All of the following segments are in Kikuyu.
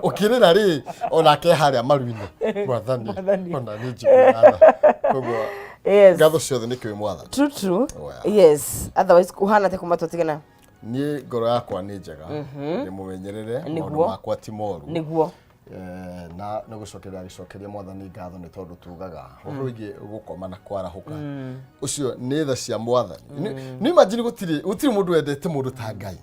Ũkĩrĩra rĩ, onake harĩa maru-inĩ. Mwathani, Mwathani. ona nĩ njiguaga tha. Koguo ngatho ciothe nĩ kwĩ Mwathani. True, true. Oh, yeah. Yes, otherwise kuhana atĩa kuma twatigana? Niĩ ngoro yakwa nĩ njega, ndĩ mũmenyerere, maũndũ makwa ti moru. Eh, na nĩ gũcokeria gĩcokeria Mwathani ngatho nĩ tondũ tugaga ũhoro wĩgiĩ gũkoma na kwarahũka, ũcio nĩ tha cia Mwathani. Nĩ imagine gũtirĩ gũtirĩ mũndũ wendete mũndũ ta Ngai,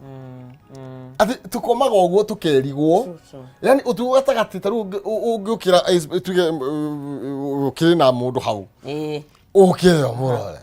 atĩ tũkomaga ũguo tũkerigwo, yani ũtukũ gatagatĩ ta rĩu ũngĩũkĩra tuge ũkĩrĩ na mũndũ hau, ũkĩre ũmũrore.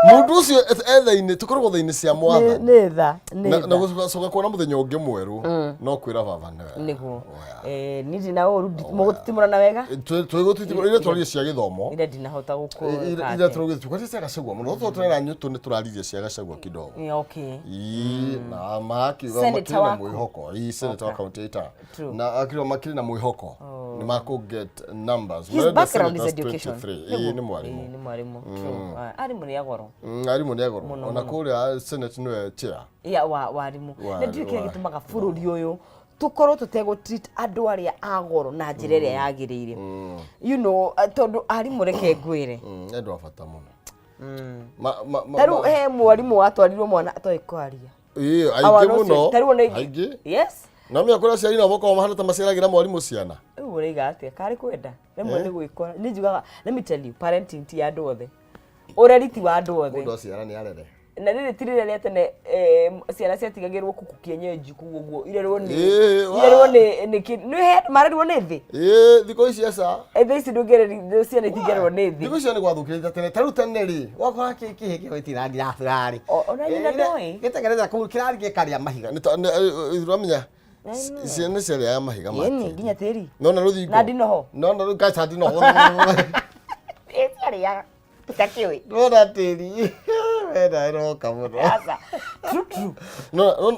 Mũndũ ũcio etha-inĩ, tũkoragwo tha-inĩ cia Mwathani. Nĩ tha, nĩ Na tha. gũcoka kuona mũthenya ũngĩ mwerũ no kwĩra baba nĩ wega. Nĩguo. Oh, yeah. Eh, niĩ ndina ũru, mũgũtitimũrana wega. Twĩgũtitimũra iria twaririe cia gĩthomo. Ira ndinahota gũkũ. Iria tũrauge cia Gachagua mũno, tondũ tũrera nyũtũ nĩ tũraririe cia Gachagua kidogo. Okay. Ii, na makiuga Senator makĩrĩ na waku. mwĩhoko. Ii, senator wa kaunti ya Ita. True. Na akiuga makĩrĩ na mwĩhoko nĩ makũ get numbers. His Marenda background is senators education. 23. Nĩguo. Ii, nĩ mwarimu. Ĩĩ, nĩ mwarimu. True. Ah, arimũ nĩ agoro. Arimũ nĩ agoro. Ona kũrĩa senate nĩwe chair. Ya wa warimũ. Na ndiũĩ kĩrĩa gĩtũmaga bũrũri ũyũ tũkorwo tũtegũ treat andũ arĩa a goro na njĩra ĩrĩa yagĩrĩire. Tondũ arimũ, reke ngwĩre. Nĩ andũ a bata mũno. Ta rĩu he mwarimũ watwarirwo mwana atoĩ kwaria. Ĩĩ, aingĩ Awa, no mũno. ũcio- ta rĩu ona Aingĩ. Yes. Na menya kũrĩa aciari nao makoragwo mahana ta maciaragĩra mwarimũ ciana. Rĩu ũraiga atĩa? Karĩ kwenda? Rĩmwe nĩ gwĩkora. Nĩ njugaga, let me tell you, parenting ti ya andũ othe. Ũreri ti wa andũ othe. Mũndũ aciara nĩ arere. Na rĩrĩ ti rĩrĩa rĩa tene, ciana ciatigagĩrwo kuku kienyeji kũu ũguo irerwo nĩ Ĩĩ, wa. irerwo nĩ he andũ marerwo nĩ thĩ. Ĩĩ, thikũ ici aca. Thaa ici ndũngĩreri ciana itingĩrerwo nĩ thĩ. Thikũ icio nĩ gwathũkĩte tene. Ta rĩu tene rĩ, wakora kĩhĩ kĩgwĩtira ndirabũrarĩ. Ona nyina ndoĩ. Gĩtengereza kũu kĩrari gĩkarĩa mahiga. Nĩ ũramenya ciana ciarĩaga mahiga ma Ĩni tĩri. nginya tĩri. Nona rũthingo. Na ndinoho. Nona rũu gaca ndinoho. Ĩ, ciarĩaga itakĩũĩ. Nona tĩri. Wena ĩroka mũno. Aca. True, true.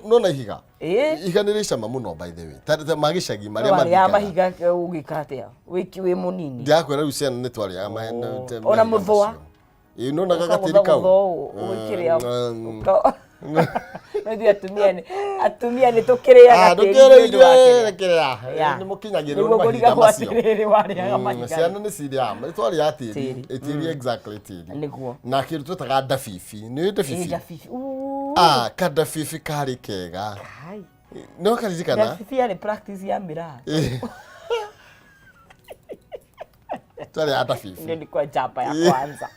Nona ihiga. Ĩĩ. Ihiga nĩ rĩ cama mũno, by the way. Ta magĩcagi marĩa warĩaga mathikaga. Mahiga ũgĩka atĩa wĩ mũnini? Ndirakwĩra rĩu ciana nĩ twarĩaga Ona mahiga mũthũa. macio. Ĩĩ, nona gagatĩri kau. Ũkagũtha ũũ ũgĩkĩrĩa. No ithuĩ atumia nĩ tũkĩrĩaga tĩri nĩ ũndũ wa kĩrĩa. Ndũkĩrĩire. Nĩ mũkinyagĩrĩrwo Nĩguo nĩ mahiga ngũrigagwo macio. atĩrĩrĩ, warĩaga mahiga. Ciana nĩ cirĩaga, nĩ twarĩaga tĩri. Tĩri. Tĩri, exactly, tĩri. Nĩguo. Na kĩndũ twĩtaga ndabibi, nĩ Ĩ, ndabibi. Ndabibi. Uu. Ah, kandabibi karĩ kega. Kai. No karirikana. Ndabibi yarĩ practice ya miraa. Twarĩaga ndabibi. Ndio nilikuwa jaba ya kwanza.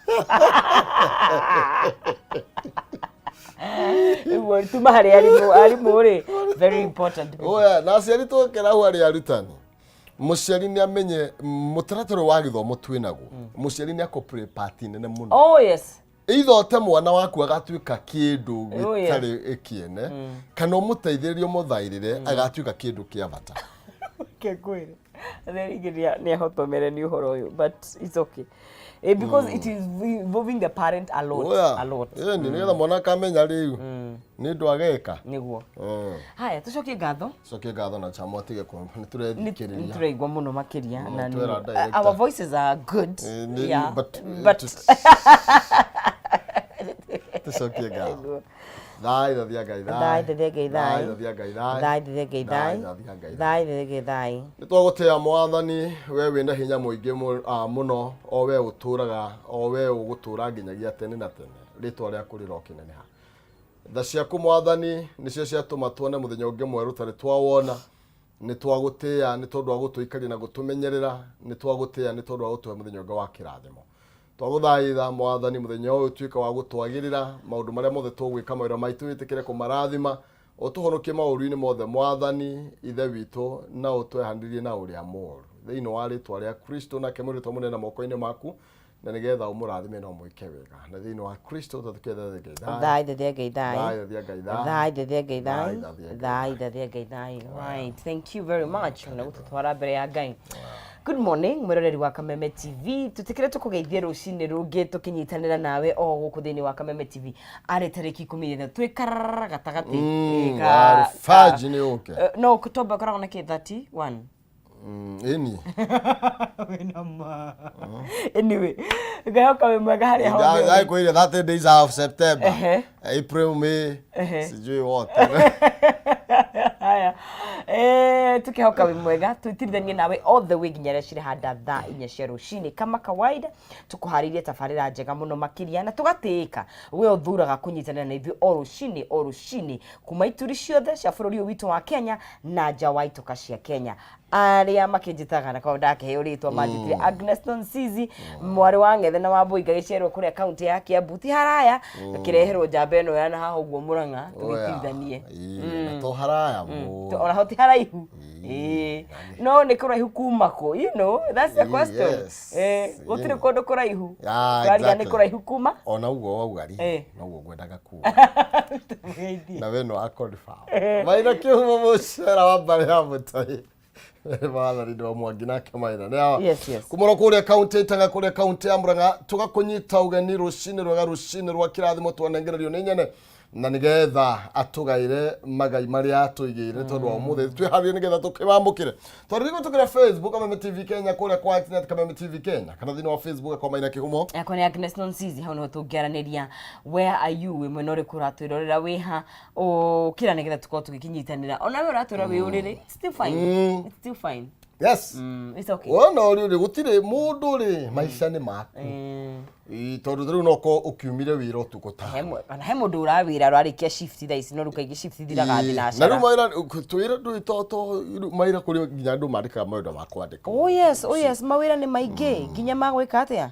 Nĩguo tuma harĩ arimũ, arimũ rĩ, very important people. Oya, na aciari twokera hau harĩ arutani, mũciari nĩ amenye mũtaratara wa gĩthomo twĩnaguo, mũciari nĩ akũ play part nene mũno. Oh yes. Either ũte mwana waku agatuĩka kĩndũ Oh, yeah. gĩtarĩ kĩene, kana ũmũteithĩrĩrie, ũmũthairĩre agatuĩka kĩndũ kĩa bata. Reke ngwĩre, rĩngĩ nĩ ahotomere nĩ ũhoro ũyũ, but it's okay, because it is involving the parent a lot. Oya. A lot. Ĩni nĩgetha mwana akamenya rĩu nĩ ndũ ageka. Nĩguo. Haya, tũcokie ngatho. Cokie ngatho na chamo atige nĩ tũrethikĩrĩria. Nĩtũraigua mũno makĩria na Twĩra director. Our voices are good. Yeah, but, but tũcokie ngatho. Thai thathia Ngai thai thathia Ngai thai. Thai thathia Ngai thai. Thai thathia Ngai thai. Thathia Ngai. Thai thathia Ngai thai. Nĩ twagũtĩĩa Mwathani, we wĩna hinya mũingĩ mũno, o we ũtũraga, o we ũgũtũra nginyagia tene na tene. Rĩtwa rĩaku rĩrokĩneneha. Tha ciaku, Mwathani, nĩcio ciatũma tuone mũthenya ũngĩ mwerũ tarĩ twawona. Nĩ twagũtĩĩa nĩ tondũ wa gũtũikaria na gũtũmenyerera. Nĩ twagũtĩĩa nĩ tondũ wa gũtũhe mũthenya ũngĩ wa kĩrathimo. Twagũthaitha, Mwathani, mũthenya ũyũ ũtuĩke wa gũtwagĩrĩra maũndũ marĩa mothe tũgwĩka, mawĩra maitũ wĩtĩkĩre kũmarathima, ũtũhonokie maũru-inĩ mothe, Mwathani Ithe witũ, na ũtwehanĩrie na ũrĩa mũũru, thĩinĩ wa rĩtwa rĩa Kristo. Nake mwĩrĩtwo mũnene moko-inĩ maku, na nĩgetha ũmũrathime na ũmwĩke wega, na thĩinĩ wa Kristo tũtũkĩte Ngai thai. Thai thathia Ngai thai. Thai thathia Ngai thai. Thai thathia Ngai thai. Thai thathia Ngai. Thai thathia Ngai thai. Right, thank you very much na gũtũtwara mbere ya Ngai. Good morning, mwĩroreri wa Kameme TV. Tũtikĩre tũkũgeithie rũcinĩ rũngĩ tũkĩnyitanĩra nawe o gũkũ thĩinĩ wa Kameme TV, arĩ tarĩki 13 twĩ karara gatagatĩ. Alfaji nĩ ũke. No Oktoba ĩkoragwo na kĩ 31. Ĩni. Wĩna ma. Anyway, ngahoka wĩ mwega harĩa hothe ũrĩ. Kwĩire 30 days of September. Ehe. April, May, Ehe. sijui what. Haya. Eh, tukihoka wĩ mwega twĩtirithanie nawe all the way nginya rĩrĩa cirĩhanda thaa 4 cia rũcinĩ. Kama kawaida tũkũharĩirie tabarĩra njega mũno makĩria na tũgatĩĩka we ũthuraga kũnyitanĩra na ithuĩ o rũcinĩ o rũcinĩ kuma ituri ciothe cia bũrũri ũyũ witũ wa Kenya na nja wa itoka cia Kenya. Arĩa makĩnjĩtaga na korwo ndakĩheo rĩtwa manjĩtire Agnes Nonsizi, mwarĩ wa Ng'ethe na wa Mbũi, ngagĩciarĩrwo kũrĩa kaunti ya Kiambu, ti haraya, ngakĩreherwo njamba ĩno ya na haha ũguo Mũrang'a tũgĩtirithanie. Ĩĩ, na to haraya mũno. Ona ho ti haraihu. Ĩĩ. No nĩ kũraihu kuma kũ? You know, that's the Ĩĩ, question. yes. Eh, gũtirĩ Ĩĩ. kũndũ kũraihu. Ah, Twaria nĩ exactly. kũraihu kuma. Ona ũguo wauga rĩ, Eh. noguo ngwendaga kuga. Na we no akonfirm. Maina kĩhumo mũcera wa mbarĩ ya mũtai. Mwathani ndĩ wa Mwangi nake Maina. Nĩ hawa. Yes. Kumũra kũrĩa kaunti ya Itaga kũrĩa kaunti ya Murang'a tũgakũnyita ũgeni rũcinĩ rwega, rũcinĩ rwa kĩrathimo twanengererio nĩ nyene na nĩgetha atũgaĩre magai marĩa atũigĩire tondũ wa ũmũthĩ twĩharĩrie nĩgetha tũkĩmamũkĩre. Twarĩrie gũtũkĩra Facebook Kameme TV Kenya, kũrĩa kwa internet Kameme TV Kenya, kana thĩinĩ wa Facebook kwa Maina Kĩhumo. Yakwa nĩ Agnes Nonsizi, hau niho tũngĩaranĩria. Where are you? Wĩ mwena ũrĩkũ ũratwĩrorera, wĩha ũkĩra nĩgetha tũkorwo tũgĩkĩnyitanĩra. Ona we ũratwĩra wĩ ũrĩrĩ, it's still fine. It's still fine. Yes. It's okay. Wona ũrĩ ũrĩ gũtirĩ mũndũ rĩ, maica nĩ maku. Ĩĩ, tondũ rĩu no korwo ũkiumire wĩra ũtukũ ta Kana he mũndũ ũrawĩra ũrarĩkia shift thaa ici, no rĩu kaingĩ shift ithiraga na thinacara. Rĩu mawĩra twĩra ndũĩ to rĩu mawĩra kũrĩ nginya andũ mandĩkaga mawĩra ma kwandĩka. Oh yes, mawĩra nĩ maingĩ nginya ma gwĩka atĩa.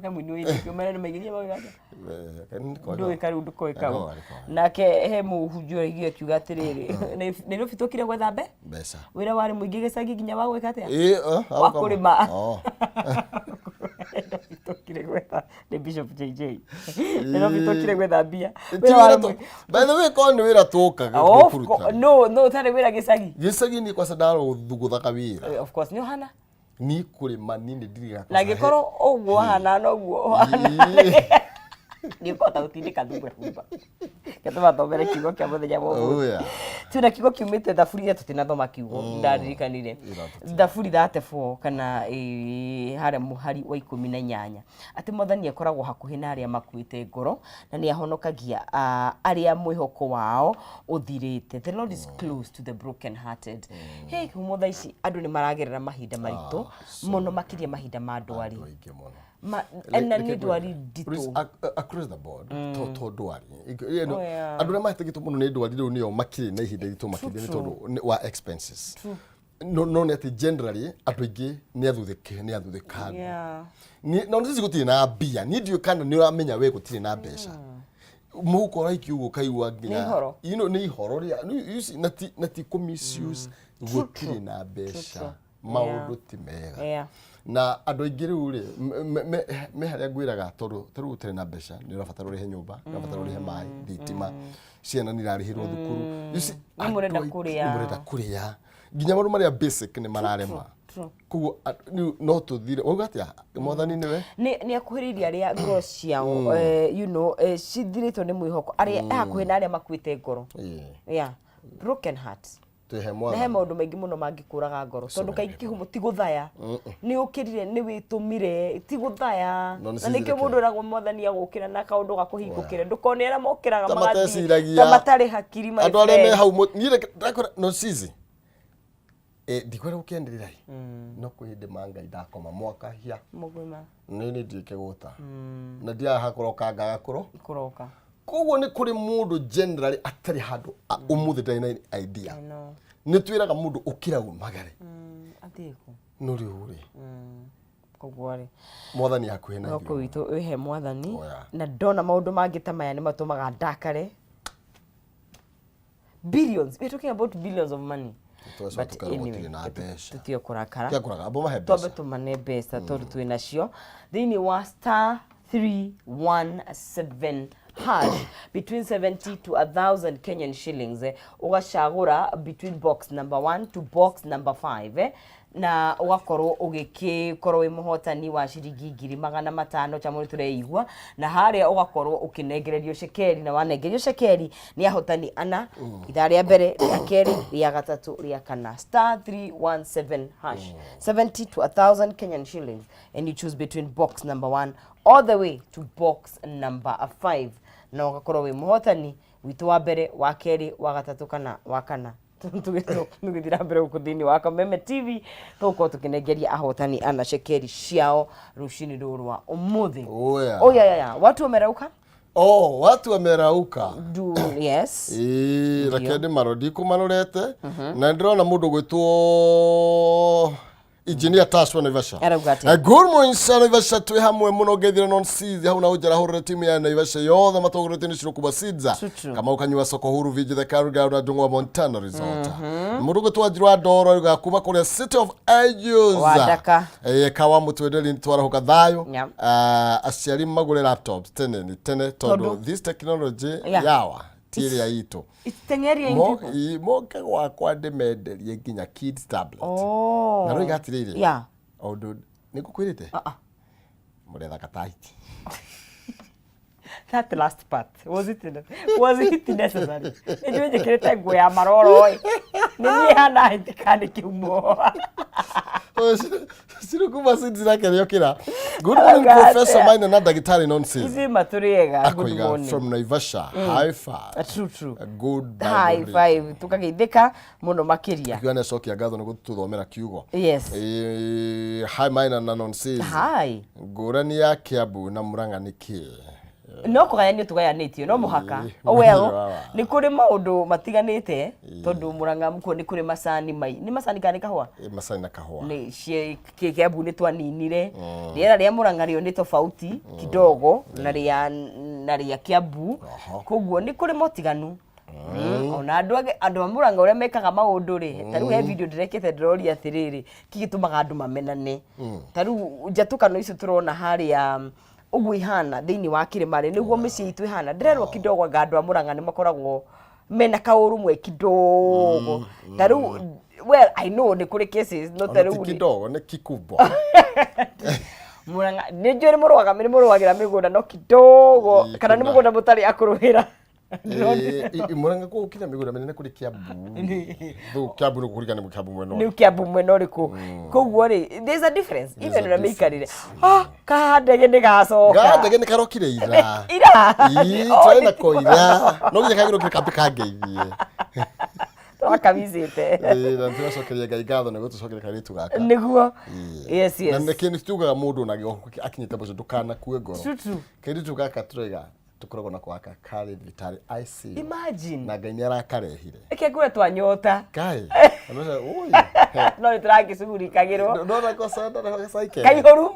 He mũini wĩtĩkio mawĩra nĩ maingĩ nginya ma gwĩka atĩa. Ndũĩ karĩu ndũkoĩ kau. Nĩkoĩ. Nake he mũhunjia ũraigua akiuga atĩrĩrĩ, Nairobi tũkire gwetha mbe mbeca. Wĩra warĩ mũingĩ gĩcagi nginya wa gwĩka atĩa? Ĩĩ, Wa kũrĩma. Oh. Nairobi tũkire gwetha, nĩ Bishop JJ, Nairobi tũkire gwetha mbia. Ti Wĩra warĩ wĩra mũingĩ. By the way, korwo nĩ wĩra tũkaga Of kũruta. No ũtarĩ wĩra gĩcagi. Gĩcagi niĩ kwaca ndarũthuguthaga wĩra. Of course nĩ ũhana. Niĩ kũrĩma niĩ nĩ ndirigaga. Na angĩkorwo ũguo ũhana noguo ũhana nĩ ũkũhota gũtindĩka thumu humba. Reke tũmathomere kiugo kĩa mũthenya wa ũmũthĩ. Oh, yeah. Twĩna kiugo kiumĩte Thaburi ya, tũtinathoma kiugo, ndaririkanire Thaburi 34 kana harĩa mũhari wa 18, atĩ Mwathani akoragwo hakuhĩ na arĩa makuĩte ngoro na nĩ ahonokagia arĩa mwĩhoko wao ũthirĩte. The Lord is close to the broken hearted. Hey, humo thaa ici andũ nĩ maragerera mahinda maritũ mũno makĩria mahinda ma ndwari. Andũ aingĩ mũno. Na nĩ ndwari nditũ. Across the board, to ndwari. Oh, yeah. Andũ arĩa mahĩtĩkĩtwo mũno nĩ ndwari rĩu nĩo makĩrĩ na ihinda iritũ makĩria nĩ tondũ wa expenses. No nĩ atĩ generally andũ aingĩ nĩ athuthĩke, nĩ athuthĩkangu. No nĩ gũtirĩ na mbia, niĩ ndiũĩ kana nĩ ũramenya we gũtirĩ na mbeca mũhuko ũraikio ũguo ũkaigua nginya Nĩ ihoro. Nĩ ihoro rĩa you see, na ti kũ misuse, gũtirĩ na mbeca, maũndũ ti mega. Na andũ aingĩ rĩu rĩ me harĩa ngwĩraga, tondũ ta rĩu ũtarĩ na mbeca nĩ ũrabatara ũrĩhe nyũmba, nĩ ũrabatara ũrĩhe maĩ, thitima, ciana nĩ irarĩhĩrwo thukuru. You see, Nĩ mũrenda andũ aingĩ kũrĩa. nĩ mũrenda kũrĩa, nginya maũndũ marĩa basic nĩ mararema. True. Koguo rĩu no tũthire wauga atĩa, Mwathani nĩwe Nĩ akuhĩrĩirie arĩa ngoro ciao cithirĩtwo nĩ mwĩhoko, arĩa hakuhĩ na arĩa makuĩte ngoro. Yeah, broken heart. Twĩhe Na he Mwathani. Maũndũ maingĩ mũno mangĩkũraga ngoro tondũ kaingĩ kĩhumo ti gũthaya nĩ ũkĩrire nĩ wĩtũmire, ti gũthaya. No nĩ Na nĩkĩo cithirĩke. mũndũ eragwo Mwathani agũkĩra na kaũndũ gakũhingũkĩre, ndũkone arĩa mokĩraga Ta magathiĩ mateciragia. ta matarĩ hakiri, my Andũ arĩa me friend. hau niĩ reke ndakwĩra no cizi ndikwenda gũkĩanĩrĩra ĩ, no kwĩ hĩndĩ ma Ngai ndakoma mwaka hia. Mũgima. Nĩ ndiĩke gũta na ndiaga hakũroka ngaga kũro Kũroka. Koguo nĩ kũrĩ mũndũ generally atarĩ handũ ũmũthĩ ndarĩ na idea. I know. Nĩ twĩraga mũndũ ũkĩra umagare. Athiĩ kũ? No rĩu rĩ Koguo rĩ Mwathani hakuhĩ na mwĩhoko ithuĩ. witũ wĩhe Mwathani. Oh, yeah. Na ndona maũndũ mangĩ ta maya nĩ matũmaga ndakare. Billions, we're talking about billions of money. Tũgacoka But tũkerwo anyway, gũtirĩ na mbeca. Tũtige kũrakara. Tiga kũrakara, amba mahe Twambe mbeca. tũmane mbeca tondũ twĩ nacio thĩinĩ wa *317# between 70 to 1000 Kenyan shillings, ũgacagũra between box number 1 to box number 5. Na ũgakorwo ũgĩkĩkorwo wĩ mũhotani wa ciringi 500,000. Chamo nĩ tũreigua na harĩa ũgakorwo ũkĩnengererio cekeri, na wanengerio cekeri nĩ ahotani ana, ithaa rĩa mbere, rĩa kerĩ, rĩa gatatũ, rĩa kana. Star 317 hash, 70 to 1000 Kenyan shillings, and you choose between box number 1 all the way to box number 5, na ũgakorwo wĩ mũhotani witũ wa mbere, wa kerĩ, wa gatatũ kana wa kana. Tũgĩthiĩ na mbere gũkũ thĩinĩ wa Kameme TV, tũgũkorwo tũkĩnengeria ahotani ana cekeri ciao rũcinĩ rũrũ rwa ũmũthĩ. Oh, yeah. Oh, yeah. Watu wamerauka. Oh, watu wamerauka. Du, yes. Ĩĩ, reke ndĩmaro ndikũmarorete na ndĩrona mũndũ gwĩtwo Engineer Tash wa Naivasha. Arauga atĩa? Good morning sir, Naivasha twĩ hamwe mũno, ngeithire non seeds hau na ũnjarahũrĩre timu ya Naivasha yothe matongoretio nĩ Cirokuba Seeds. True, true. Kamau Kanyua soko huru Viji the Karuga na Ndung'u wa Montana Resort. Mũndũ gwĩtwo Wanjiru wa Ndoro arauga kuma kũrĩa City of Angels. Wa Ndaka. Kawa mũtwenderi twarahuka thayũ. Yeah. Aciari magũre laptops tene nĩ tene tondũ Tondũ- this technology Yeah. yawa ti ĩrĩa itũ. Teng'eria people. Moke gwakwa ndĩmenderie nginya kids tablet. Oh. Na roiga atĩrĩrĩ, Yeah. o ũndũ nĩ ngũkwĩrĩte Ah, ah. mũrethaka ta hiti. That last part, was it necessary? Nĩ njũĩ njĩkĩrĩte nguo ya maroro ĩ. Nĩ niĩ hana hiti kana nĩ kĩhumo? Cirukuma seeds nake nĩokĩra. Good morning, Arauga Professor atĩa? Maina na ndagĩtarĩ nonsense. Ithuĩ matũrĩ ega. Good Akoiga morning. from Naivasha, high five. True, true. A good Bible High reading. five. Tũkageithĩka mũno makĩria. Akiuga nĩacokia ngatho nĩ gũtũthomera kiugo. Yes. Hi Maina na nonsense. Hi. Ngũrani ya Kiambu na Murang'a nĩ kĩĩ? No kũgayanio tũgayanĩtio no mũhaka. Ĩĩ, Well, wawa. nĩ kũrĩ maũndũ matiganĩte tondũ Mũrang'a kuo nĩ kũrĩ macani mai nĩ macani kana nĩ kahũa? Macani na kahũa. Nĩ Kĩambu nĩ twaninire. Rĩera rĩa Mũrang'a rĩo nĩ tofauti kidogo na rĩa Kĩambu. Koguo nĩ kũrĩ motiganu. Ona andũ angĩ, andũ a Mũrang'a ũrĩa mekaga maũndũ rĩ, ta rĩu he video ndĩrekĩte ndĩroria atĩrĩrĩ, kĩ gĩtũmaga andũ mamenane? Ta rĩu njatũkano icio tũrona harĩa ũguo ihana thĩinĩ wa kĩrĩma rĩ, nĩguo mĩciĩ itũ ĩhana? Ndĩrerwo kidogo anga andũ a Mũrang'a nĩ makoragwo mena kaũrũmwe kidogo. Ta rĩu, well, I know nĩ kũrĩ cases, no ta Ona ti rĩu rĩ, kidogo, nĩ kikubwa. Mũrang'a nĩ njũĩ nĩ mũrũaga, nĩ mũrũagĩra mĩgũnda, no kidogo Ĩĩ, kana nĩ kũna. mũgũnda mũtarĩ akũrũĩra. Murang'a kũu kinya mĩgũnda mĩnene kũrĩ Kiambu. Thũ Kiambu nĩ kũringana nĩ Kiambu mwena Nĩ ũrĩkũ. Kiambu mwena ũrĩkũ. Koguo rĩ, there's a difference There's even a ũrĩa mĩikarĩre. Ah, kahandege nĩ gacoka. Gandege nĩ karokire ira. Ira. Ii, Oh, tũrĩ nako ira. No nginya kagĩrwo kambe kangeithie. Twakamicĩte. Ĩĩ, na tũracokeria Ngai ngatho nĩ gũtũcokeria kairĩtu gaka. Nĩguo, yes. Na nĩkĩ nĩ tugaga mũndũ ona akinyĩte mũciĩ ndũkanakue ngoro. True, true. Kairĩtu gaka tũraiga tũkoragwo nako gaka karĩ thibitarĩ ICU. Imagine. Na Ngai nĩ arakarehire. Reke ngũre twanyota. Ngai. Anoca, oi. No nĩ tũragĩcugurikagĩrwo. Ndona kosa ndona kosa Kaihũru.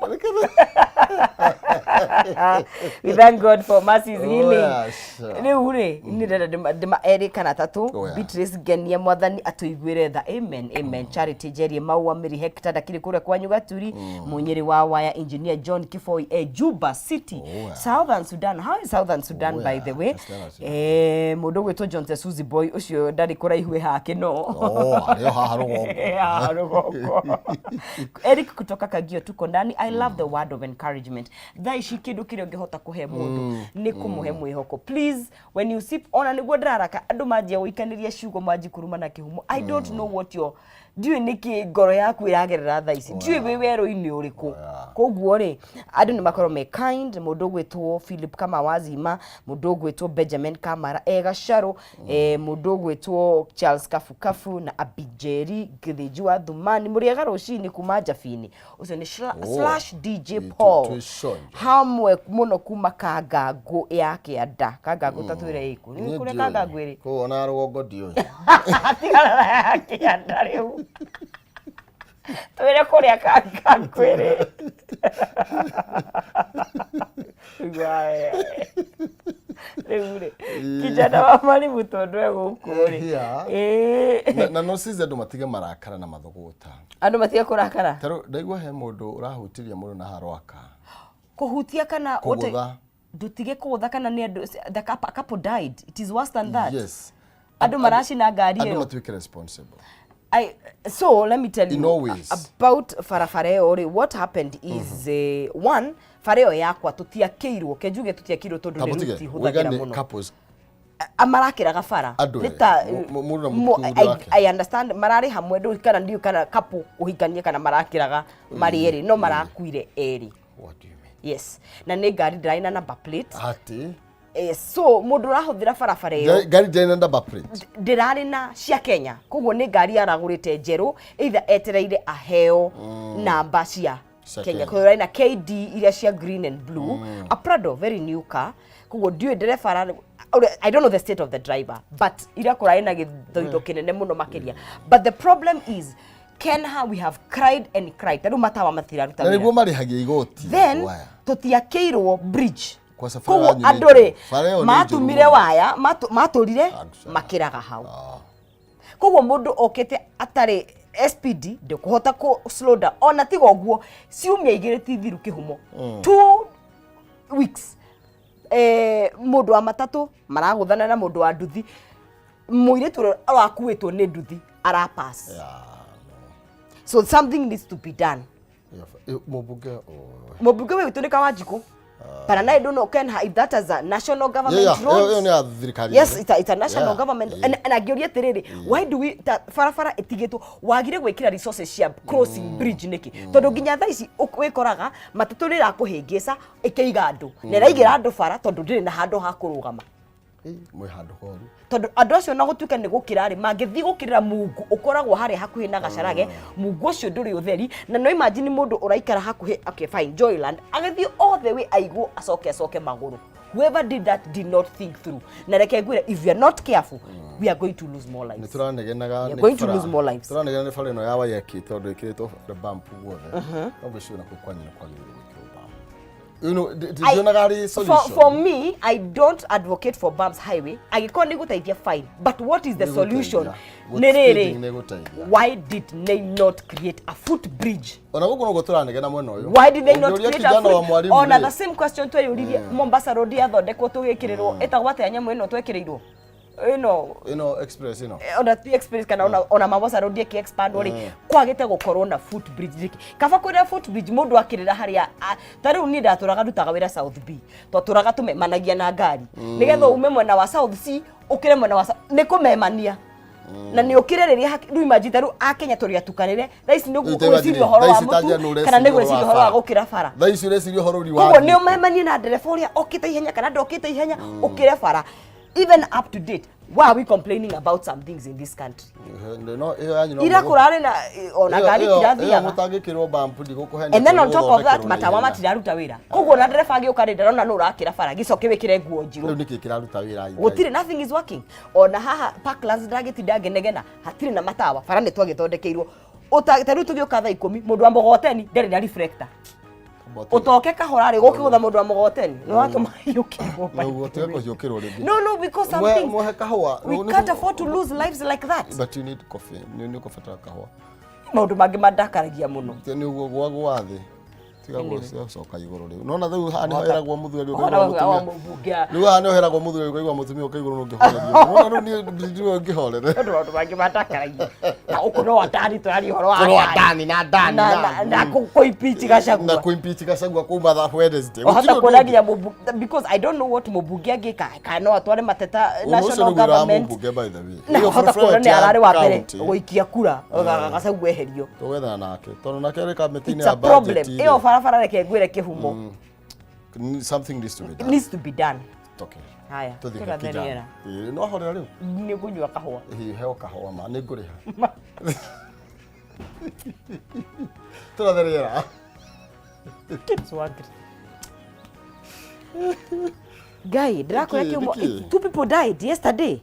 We thank God for mercies, Oh, healing. yeah, sure. Rĩu rĩ, niĩ ndĩrenda ndĩma erĩ kana atatũ. Oh, yeah. Beatrice Ngenia, Mwathani atũiguĩre tha, amen, amen. Charity Njerie Maua Mĩri Hector ndakĩrĩ kũrĩa kwanyu Gaturi. Mũnyĩrĩ wa waya Engineer John Kiboi e Juba City. Oh, yeah. Southern Sudan. How is Southern Sudan, Oh, by yeah. the way? That's never seen. Mũndũ ũgwĩtwo John Suzy Boy ũcio ndarĩ kũraihu ĩ hake no. Oh, arĩ o haha rũgongo. Yeah, rũgongo. Eric kutoka Kagio, tuko ndani. I love the word of encouragement. Thaa ici kĩndũ kĩrĩa ũngĩhota kũhe mũndũ nĩ kũmũhe mwĩhoko. Please, when you sip, ona nĩguo ndĩraraka andũ manjia gũikanĩria ciugo manji kũruma na kĩhumo. I don't know what your, ndiũĩ nĩkĩ ngoro yaku ĩragerera thaa ici, ndiũĩ wĩ werũ-inĩ ũrĩkũ. Koguo rĩ, andũ nĩ makorwo me kind. Mũndũ ũgwĩtwo Philip Kama Wazima, mũndũ ũgwĩtwo Benjamin Kamara e Gacarũ, mũndũ ũgwĩtwo Charles Kabukabu na Abijeri Gĩthĩnji wa Thumani, mũrĩega rũcinĩ kuma Njabini. Ũcio nĩ Oh. slash DJ Ĩ, Paul twĩ conjo. hamwe mũno kuma Kangangũ ya kĩanda. Kangangũ ta twĩre ĩkũ? Nĩ kũrĩa Kangangũ ĩrĩ? Kũu ona rũgongo ndiũĩ. Tigana na ya kĩanda rĩu, twĩre kũrĩa Kangangũ ĩrĩ. Igua wega. Rĩu rĩ, kijana wa marimu tondũ e gũkũ rĩ. Yeah. Ĩĩ. Na no cize andũ matige marakara na mathũgũta. Andũ matige kũrakara. Tarĩu ndaigua he mũndũ ũrahutirie mũndũ na harwaka. Kũhutia kana Kũgũtha. Ndũtige kũgũtha kana nĩ andũ, the couple died. It is worse than that. Yes. Andũ maracina ngari Andũ ĩyo. matuĩke responsible. So let me tell In you all ways. About barabara ĩyo rĩ, what happened is one, bara ĩyo yakwa tũtiakĩirwo, ke njuge tũtiakĩirwo tondũ rĩu Kamũtige, tihũthagĩra wĩgane mũno. couples. Marakĩraga bara. Andũ Nĩ erĩ, ta mũndũ na mũthuri wake. I understand mararĩ hamwe ndũ kana ndiũ kana couple kũhikania kana marakĩraga marĩ erĩ, no marakuire erĩ. What do you mean? Yes, na nĩ ngari ndĩrarĩ na number plate. Atĩ So mũndũ ũrahũthĩra barabara ĩyo ngari ndĩrĩ na number plate. Ndĩrarĩ na cia Kenya, koguo nĩ ngari aragũrĩte njerũ, either etereire aheo namba cia Cia Kenya. Kenya. Koguo ĩrarĩ na KD iria cia green and blue, a Prado, very new car. Koguo ndiũĩ ndereba I don't know the state of the driver, but ira kũrarĩ na gĩthoitho kĩnene mũno makĩria. But the problem is, Kenha, we have cried and cried, ta rĩu matawa matiraruta Na wĩra. nĩguo marĩhagia igoti. Then Waya. tũtiakĩirwo bridge. Kwa safari Koguo yanyu nĩ andũ rĩ njũru. Bara ĩyo nĩ njũru matumire mũno. waya matũrire Aca. makĩraga hau. Ah. Koguo mũndũ okĩte atarĩ SPD ndũkũhota kũ slow down. Ona tiga ũguo, ciumia 2 ti thiru, kĩhumo, 2 weeks, mũndũ wa matatũ maragũthana na mũndũ wa nduthi, mũirĩtu ũrĩa ũrakuĩtwo nĩ nduthi arapass. Yeah, So something needs to be done. no. Mũmbunge, oh. Mũmbunge witũ nĩ Kawanjikũ, but I don't know, Ken, if that is a national government Yeah, roads. ĩyo nĩ ya thirikari. Yes, it's a national government. And angĩũria atĩrĩrĩ, why do we ta barabara ĩtigĩtwo wagire gwĩkĩra resources cia crossing bridge nĩkĩ? Tondũ nginya thaa ici wĩkoraga matatũ nĩ ĩrakũhĩngĩca ĩkĩiga andũ na ĩraigĩra andũ bara tondũ ndĩrĩ na handũ ha kũrũgama. Mwĩ handũ horu. Tondũ andũ acio na gũtuĩka nĩ gũkĩra rĩ, mangĩthiĩ gũkĩrĩra mungu ũkoragwo harĩa hakuhĩ na Gacarage, mungu ũcio ndũrĩ ũtheri. Na no imagine mũndũ ũraikara hakuhĩ, okay fine, Joyland, agĩthiĩ all the way aigwo acoke acoke magũrũ. Whoever did that did not think through. Na reke ngwĩre, if you are not careful, we are going to lose more Nĩ lives. tũranegenaga. We are Nĩ going to lose more lives. Tũranegena nĩ bara ĩno ya Waiyaki tondũ ĩkĩrĩtwo bump guothe. No ngwĩciria nakuo kwanyu nĩ kwagĩrĩirwo gwĩkĩrwo bump. Ndionaga arĩ solution. For me, I don't advocate for bumps highway. Angĩkorwo nĩ gũteithia, fine, but what is the Nĩ solution? gũteithia. Nĩ rĩrĩ, Speeding nĩ gũteithia. why did they not create a foot bridge? Ona gũkũ noguo tũranegena mwena ũyũ. Why did they not Ũngĩũria create a kijana wa foot? mwarimu Ona rĩ, the same question tweyũririe, Mombasa Road yathondekwo tũgĩkĩrĩrwo ĩtagwo atĩa nyamũ ĩno twekĩrĩirwo ĩno? Ĩno express ĩno. Ona ti express kana ona Mombasa Road ĩkĩ expand rĩ, kwagĩte gũkorwo na foot bridge rĩkĩ? Kaba kwĩna foot bridge mũndũ akĩrĩra harĩa ta rĩu niĩ ndatũraga ndutaga wĩra South B, twatũraga tũmemanagia na ngari nĩgetha ume mwena wa South C ũkĩre mwena wa nĩ kũmemania na nĩ ũkĩre rĩrĩa rĩu imagine ta rĩu akenya tũrĩ atukanĩre thaa ici nĩ Rĩu ta gwĩciria imagine, ũhoro thaa wa ici ta njia nĩ mũtu kana nĩ ũreciria ũhoro gwĩciria wa ũhoro wa bara. gũkĩra bara. Thaa ici ũreciria ũhoro ũri wa Koguo nĩ thiĩ. ũmemanie na ndereba ũrĩa okĩte ihenya kana ndokĩte ihenya ũkĩre bara. Even up to date, why are we complaining about some things in this country? No ĩyo yanyu no Ira kũrarĩ na ona ngari ĩyo itirathiaga. mũtangĩkĩrwo bump ndigũkũhenia. And then on top of that, tũgũthondekerwo na matawa ihenya. matiraruta wĩra, koguo ona ndereba agĩũka rĩ, ndarona nũ ũrakĩra bara, gĩcoke wĩkĩre nguo njirũ. Rĩu nĩkĩ kĩraruta wĩra? Gũtirĩ, nothing is working. Ona haha Parklands ndagĩtinda ngĩnegena, hatirĩ na matawa. Bara nĩ twagĩthondekeirwo. Ta rĩu tũgĩũka thaa 10, mũndũ wa mũgoteni ndarĩ na reflector. Ũtoke kahora rĩ, gũkĩgũtha mũndũ wa mũgoteni nĩ watũma hiũkĩrwo. Nĩguo tiga kũhiũkĩrwo rĩngĩ. No, because some things Mwohe kahũa. we can't afford to lose lives like that. But you need coffee. Nĩ ũkũbatara kahũa. Maũndũ mangĩ mandakaragia mũno. Nĩ ũguo gwa thĩ tiga gũcoka igũrũ rĩu. Nona rĩu haha nĩho heragwo mũthuri Ũhoro ũkaigua wa mũtumia. mũmbunge. Rĩu haha nĩho heragwo mũthuri ũkaigua mũtumia ũka igũrũ nũngĩhorerio. Nona rĩu niĩ ndiũĩ ngĩhorere. Tondũ maũndũ mangĩ mandakaragia na gũkũ no atani tũraria ũhoro wa Ũhoro wa Adani. Adani na Adani na na kũimpeach Gachagua. Na kũimpeach Gachagua kuma tha Wednesday. Wahota Gũtirĩ kuona ũndũ nginya mũmbunge, because I don't know what mũmbunge angĩka, kana no atware mateta ũngĩ. Ũndũ ũcio national nĩguo wĩra wa government. mũmbunge, by the way. Na Ĩyo wahota barabara kuona nĩ ti ya ararĩ wa mbere county. gũikia kura Gachagua eherio. Tũgwethana nake tondũ nake arĩ kamĩtĩ-inĩ It's ya a problem budget. ĩyo barabara, reke ngwĩre kĩhumo. Something needs to be It done. needs to be done. Okay. Haya. Tũthiĩ tũrathe kijana. rĩera. Ĩĩ, no horera rĩu. Nĩ ngũnyua kahũa. Ĩĩ, heo kahũa ma nĩ ngũrĩha. Tũrathe rĩera. Swagri. Guy, ndĩrakwĩra Nĩkĩ, kĩhumo, nĩkĩ? two people died yesterday.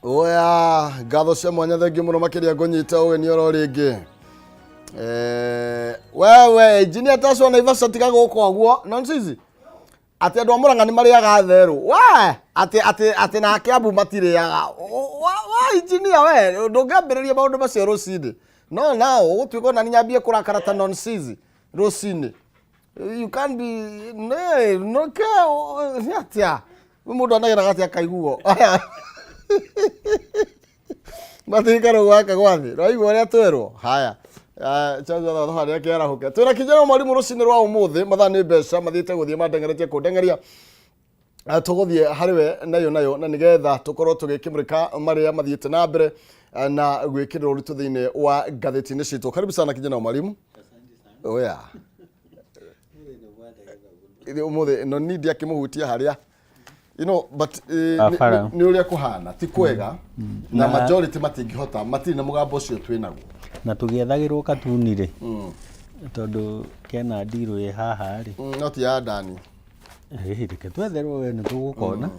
Oya, ngatho cia mwanya thengiũ mũno makĩria ngũnyita ũgeni oro rĩngĩ. Wewe engineer Taswa Naivasha tiga gũka ũguo nonsense. Atĩ andũ a Murang'a nĩ marĩaga therũ. We, atĩ atĩ atĩ na Kiambu matirĩaga. Wa wa engineer we, ndũngĩambĩrĩria maũndũ macio rũcinĩ. No now ũgũtuĩka ona nyambie kũrakara ta nonsense rũcinĩ. You can't be no no ke nĩ atĩa? Mũndũ anageraga atĩa akaiguo. Matirikana gwaka gwathi. Raigua ũrĩa twerwo. Haya. Chanzo thabarĩ yake arahũke. Twĩna kijana mwarimũ rũcinĩ rwa ũmũthĩ mathaa nĩ mbeca mathiĩte gũthiĩ mandengeretie kũndengeria. Tũgũthiĩ harĩ we nayo nayo na nĩgetha tũkorwo tũgĩkĩmũrĩka marĩa mathiĩte na mbere na gwĩkĩrĩrwo ũritũ thĩinĩ wa ngathĩti-inĩ citũ. Karibu sana kijana wa mwalimu. Oya. Ũmũthĩ no need akĩmũhutia harĩa you know but Barabara. nĩ ũrĩa kũhana ti kwega na majority matingĩhota matirĩ na mũgambo ũcio twĩ naguo. Na tũgĩethagĩrwo katuni rĩ, tondũ kena ndirũ ĩ haha rĩ. No ti ya Dani. Ĩĩ, reke twetherwo we nĩ tũgũkona.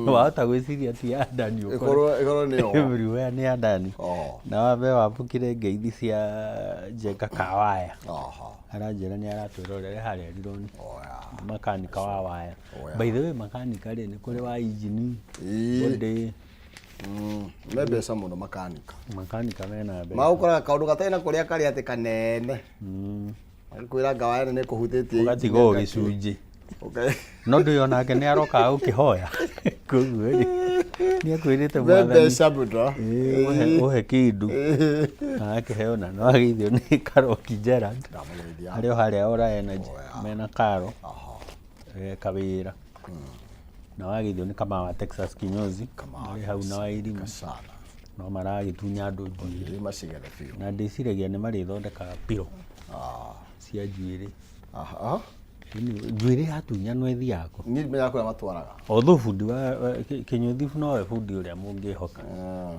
Wahota gwĩciria ti ya Dani ũkore. Ĩkorwo nĩyo. Everywhere nĩ ya Dani. Oh. Na wambe wambũkĩre ngeithi cia Njenga Kawaya. Aha. Aranjĩra nĩ aratwĩrorere harĩa Rironi. Oya. Makanika wa waya. Oya. By the way, makanika rĩ, nĩ kũrĩ wa injini, body. Me mbeca mũno makanika. Makanika mena mbeca. Magũkoraga kaũndũ gatarĩ na kũrĩa karĩa atĩ kanene. Kwĩra ngawaya nĩ kũhutĩtie. Ũgatiga o gĩcunjĩ. Okay. No ndũĩ onake nĩ aroka gũkĩhoya. Koguo rĩ, nĩ akwĩrĩte Me mwathani. mbeca mũno. Ĩĩ, ũhe kĩndũ. Na akĩheo na no ageithio nĩ Karoki Gerald. Ndamũgeithia. Arĩ o harĩa Ora Energy mena Karo. Kawĩra. Na wageithio nĩ Kamau wa Texas Kinyozi. Marĩ hau na Wairimũ. Sana. No maragĩtunya andũ njuĩrĩ. Ĩ macigethe biũ. Na ndĩciragia nĩ marĩthondekaga pillow cia njuĩrĩ. Aha. Njuĩrĩ yatunyanwo ĩthiaga kũ? Niĩ ndimenyaga kũrĩa matwaraga. Although bundi wa Kĩnyũthi nowe bundi ũrĩa mũngĩhoka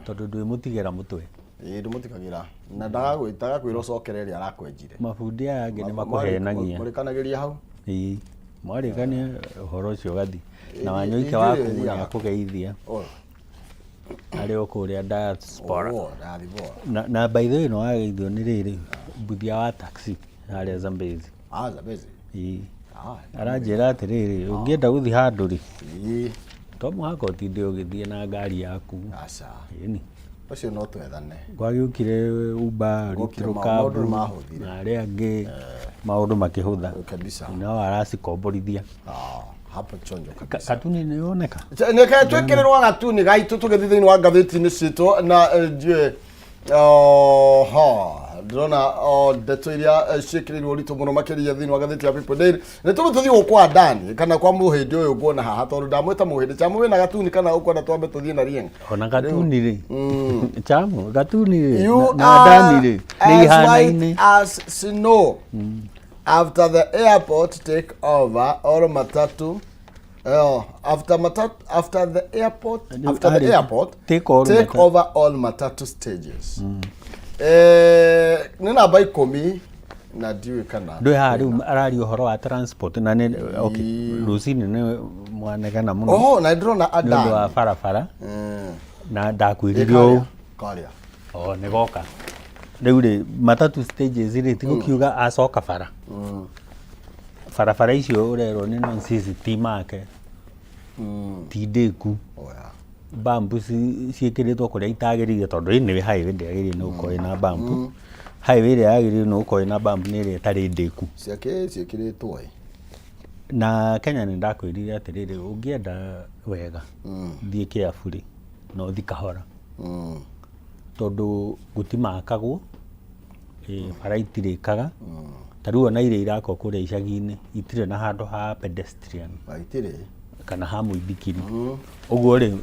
tondũ ndwĩmũtigĩra mũtwe. Ĩĩ ndũmũtigagĩra. Na ndagakwĩra ũcokere ĩrĩa arakwenjire. Mabundi aya angĩ nĩ makũhenagia. Mũrĩkanagĩria hau. Ĩĩ. Mwarĩkania ũhoro ũcio ũgathiĩ. Na Ĩĩ, Wanyoike njuĩrĩ waku ĩthiaga. nĩ akũgeithia Oh. arĩ o kũrĩa diaspora. Oh, diaspora. Na by the way nĩ wageithio nĩ rĩrĩ mbuthia wa taxi harĩa Zambezi. Ah, Zambezi. Ĩĩ. Ah, Aranjĩra atĩrĩrĩ, ũngĩenda gũthiĩ handũ rĩ, ĩĩ. to mũhaka ũtinde ũgĩthiĩ na ngari yaku. Aca. Ĩni. Ũcio no twethane. Gwagĩũkire Uber, Gũkire Little maũndũ Cab nĩ mahũthire. na arĩa angĩ maũndũ makĩhũtha. Kabisa. No aracikomborithia. Ah, hapo chonjo kabisa. Katuni nĩ yoneka? Nĩke twĩkĩrĩrwo gatuni gaitũ tũgĩthiĩ thĩinĩ wa ngathĩti-inĩ citũ na ndiũĩ oho ndĩrona o ndeto iria ciĩkĩrĩirwo ũritũ mũno makĩria thĩinĩ wa ngathĩti ya People Daily. Nĩ tũgũ tũthiĩ gũkũ kwa Dani kana kwa mũhĩndĩ ũyũ nguona haha tondũ ndamwĩta mũhĩndĩ chamu wĩna gatuni kana ũkwenda twambe tũthiĩ na rieng. Ona gatuni rĩ. Chamu, gatuni rĩ. You Na are Dani rĩ. Nĩ as ihanaine. white as snow. After the airport take over all matatu after matatu, after the airport, after the airport Take all take matatu. over all matatu stages. Nĩ namba 10 na ndiũĩ kana Ndũĩ haha rĩu araria ũhoro wa transport na nĩ okay, rũcinĩ nĩ mwanegena mũno Oh, na ndĩrona nĩ ũndũ wa Adani. barabara na ndakwĩrire ũũ Karĩa. O nĩ goka rĩu rĩ matatu stages rĩ ti gũkiuga acoka bara barabara icio ũrerwo nĩ nonsense ti make ti ndĩku. Oya. Bambu ciĩkĩrĩtwo kũrĩa itagĩrĩire tondũ anyway highway ndĩagĩrĩire nĩ gũkorwo ĩna bambu. Highway ĩrĩa yagĩrĩire nĩ gũkorwo ĩna bambu nĩ ĩrĩa ĩtarĩ ndĩku. Ciake ciĩkĩrĩtwo ĩ. Na Kenya nĩ ndakwĩrire atĩrĩrĩ ũngĩenda wega thiĩ Kiambu rĩ na ũthiĩ kahora tondũ gũtimakagwo bara itirĩkaga ta rĩu ona iria irakwo kũrĩa icagi-inĩ itirĩ na handũ ha pedestrian Itirĩ. kana ha mũithikiri. Ũguo rĩ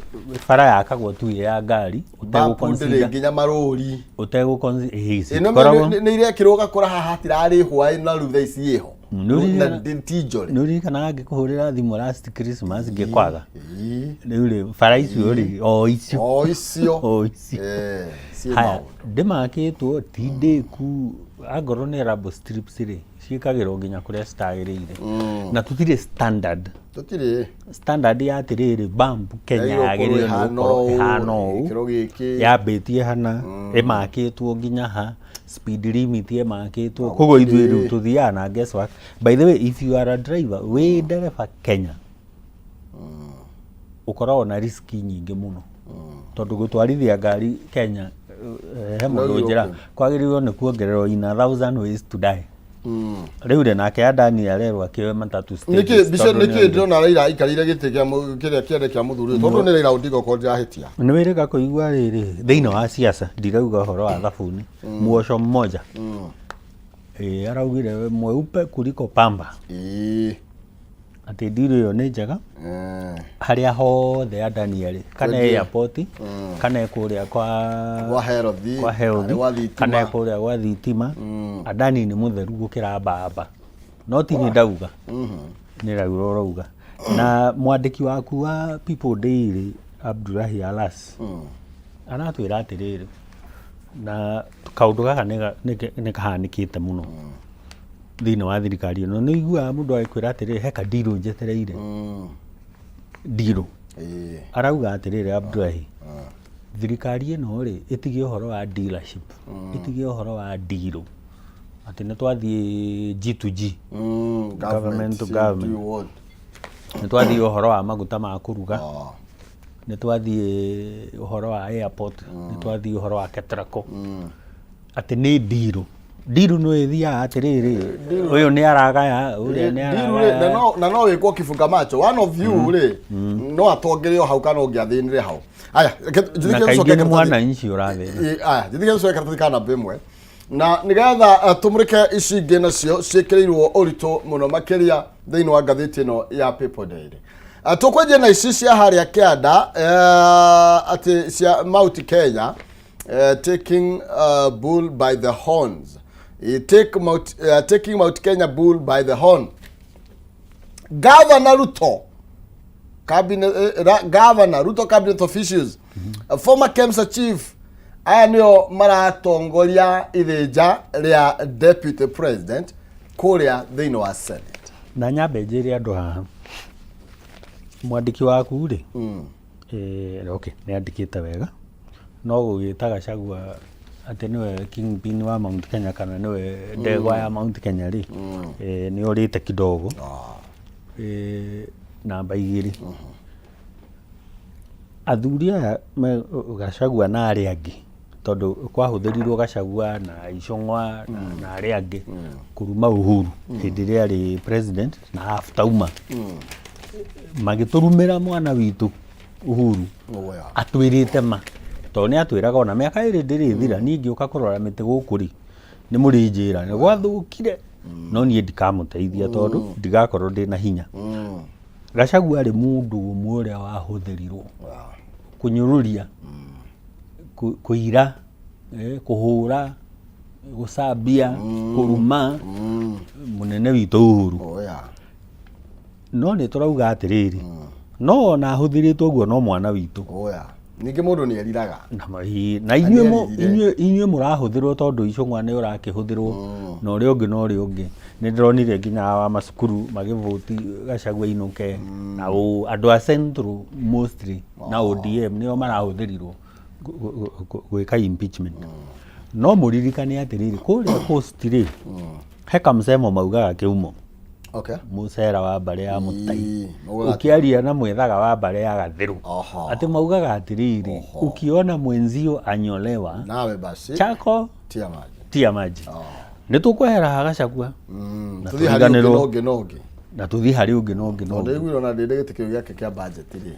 bara yakagwo tu ĩ ya ngari Bambu ndĩrĩ nginya marũri. Ũtegũ consider Ĩno nĩ irekĩrwo ũgakora haha hatirarĩhwo na rĩu thaa ici ĩho. Nĩ Na ti njore. Nĩ ũririkanaga ngĩkũhũrĩra thimũ last Christmas ngĩkwaga? Ĩĩ. Rĩu rĩ, bara icio rĩ, o icio. O icio. O icio. Eh, ciĩ Haya, maũndũ. ndĩmakĩtwo ti ndĩku, angorwo nĩ rubber strips rĩ, ciĩkagĩrwo nginya kũrĩa citagĩrĩire. Na tũtirĩ standard. Tũtirĩ. Standard ya atĩrĩrĩ, bump Kenya Yagĩrĩirwo yagĩrĩirwo nĩ ĩhana gũkorwo ũũ, ĩhana ũũ, gĩkĩro gĩkĩ. yambĩtie hana, ĩmakĩtwo nginya ha, speed limit ĩmakĩtwo. Koguo ithuĩ rĩu tũthiaga na guesswork. By the way, if you are a driver, wĩ ndereba Kenya, ũkoragwo na risk nyingĩ mũno tondũ gũtwarithia ngari Kenya, he mũndũ No njĩra kwagĩrĩirwo nĩ kuongererwo in a thousand ways to die. Rĩu rĩ, nake Adani arerwo akĩoe matatu Nĩkĩ stages mbica tondũ nĩkĩ nĩ- ndĩrona Raila aikarĩire gĩtĩ kĩa kĩrĩa kĩande kĩa mũthuri ũyũ, tondũ nĩ Raila Odinga okorwo ndirahĩtia. Nĩ wĩrĩga kũigua rĩrĩ thĩinĩ wa siasa, ndirauga ũhoro wa thabuni muosho mmoja. Ĩĩ, araugire mweupe kuliko pamba. Ĩĩ. Atĩ ndiro ĩyo nĩ njega. Harĩa hothe Adani arĩ, kana airport, kana kũrĩa kwa Gwa health, kwa health, kana gwa thitima. kana kũrĩa gwa thitima, Adani nĩ mũtheru gũkĩra mbamba. No ti nĩ ndauga, nĩ Raila ũrauga. Na mwandĩki waku wa People Daily, Abdulahi Alas, aratwĩra atĩrĩrĩ, na kaũndũ gaka nĩ kahanĩkĩte mũno thĩinĩ wa thirikari ĩno. Nĩ ũiguaga mũndũ agĩkwĩra atĩrĩrĩ, he kandirũ njetereire, ndirũ. Arauga atĩrĩrĩ Abdulahi, thirikari ĩno rĩ, ĩtige ũhoro wa dealership, ĩtige ũhoro wa ndirũ, atĩ nĩ twathiĩ G to G, government to government. Nĩ twathiĩ ũhoro wa maguta ma kũruga, nĩ twathiĩ ũhoro wa airport, nĩ twathiĩ ũhoro wa Ketraco, atĩ nĩ ndirũ. Ndirũ nĩ ĩthiaga atĩrĩrĩ, ũyũ nĩ aragaya, ũrĩa nĩ Ndiru rĩ, na aragaya. na no wĩkwo kibunga macho one of you rĩ, no atongere o hau kana ũngĩ athĩnĩre hau. Aya, reke Na njĩtĩkĩre kaingĩ tũcoke nĩ karatathi. mwananchi ũrathĩna. Ĩ, aya, njĩtĩkĩre tũcoke karatathi ka namba 1 na nĩgetha tũmũrĩke ici ingĩ nacio ciĩkĩrĩirwo ũritũ mũno makĩria thĩinĩ wa ngathĩti ĩno ya People Daily. Tũkwenjia na ici cia harĩa kĩanda, atĩ cia Mount Kenya, taking bull by the horns. Taking Mount Kenya bull by the horn. Governor Ruto cabinet, Governor Ruto cabinet officials, former KEMSA chief, aya nĩo maratongoria ithĩnja rĩa deputy president kũrĩa thĩinĩ wa Senate. Na nyambe njĩre andũ haha, mwandĩki waku rĩ, okay, nĩ andĩkĩte wega, no gũgĩta Gachagua atĩ nĩwe kingpin wa Mount Kenya kana nĩwe ndegwa ya Mount Kenya rĩ, nĩ orĩte kidogo. Namba 2, athuri aya Gachagua na arĩa angĩ, tondũ kwahũthĩrirwo Gachagua na Ichung'wa na arĩa angĩ kũruma Uhuru hĩndĩ ĩrĩa arĩ president na after uma, magĩtũrumĩra mwana witũ Uhuru. Oh, yeah. Atwĩrĩte ma, tondũ nĩ atwĩraga ona mĩaka 2 ndĩrĩthira, niĩ ngĩũka kũrora mĩtĩ gũkũ rĩ, nĩ mũrĩnjĩra nĩ gwathũkire, no niĩ ndikamũteithia tondũ ndigakorwo ndĩna hinya. Gachagua arĩ mũndũ ũmwe ũrĩa wahũthĩrirwo kũnyũrũria, kũira, kũhũra, gũcambia, kũruma mũnene witũ Uhuru. Oh, yeah. No nĩ tũrauga atĩrĩrĩ, no ona ahũthĩrĩtwo ũguo no mwana witũ. Oh, yeah. Ningĩ mũndũ nĩ eriraga. Na na inyuĩ nĩeririre. inyuĩ mũrahũthĩrwo tondũ Ichung'wa nĩ ũrakĩhũthĩrwo na ũrĩa ũngĩ na ũrĩa ũngĩ. Nĩ ndĩronire nginya wa macukuru magĩvũti Gachagua inũke, na andũ a Central mostly na ODM nĩo marahũthĩrirwo gwĩka impeachment. No mũririkane atĩrĩrĩ, kũrĩa Coast rĩ, he kamsemo maugaga kĩumo. Okay. Mũcera wa mbarĩ ya Mũtai. Ii, maugaga atĩ- Ũkĩaria na mwethaga wa mbarĩ ya Gathĩrũ. Aha. Atĩ maugaga atĩrĩrĩ, ukiona mwenzio anyolewa, Nawe basi chako tia maji. tia maji. Nĩ tũkwehera ha Gachagua na Tũthiĩ harĩ ũngĩ na tũriganĩrwo. ũngĩ na ũngĩ. Na tũthiĩ harĩ ũngĩ na ũngĩ na Tondũ ũngĩ. ndaiguire ona ndĩndĩ gĩtĩ kĩu gĩake kĩa budget rĩ.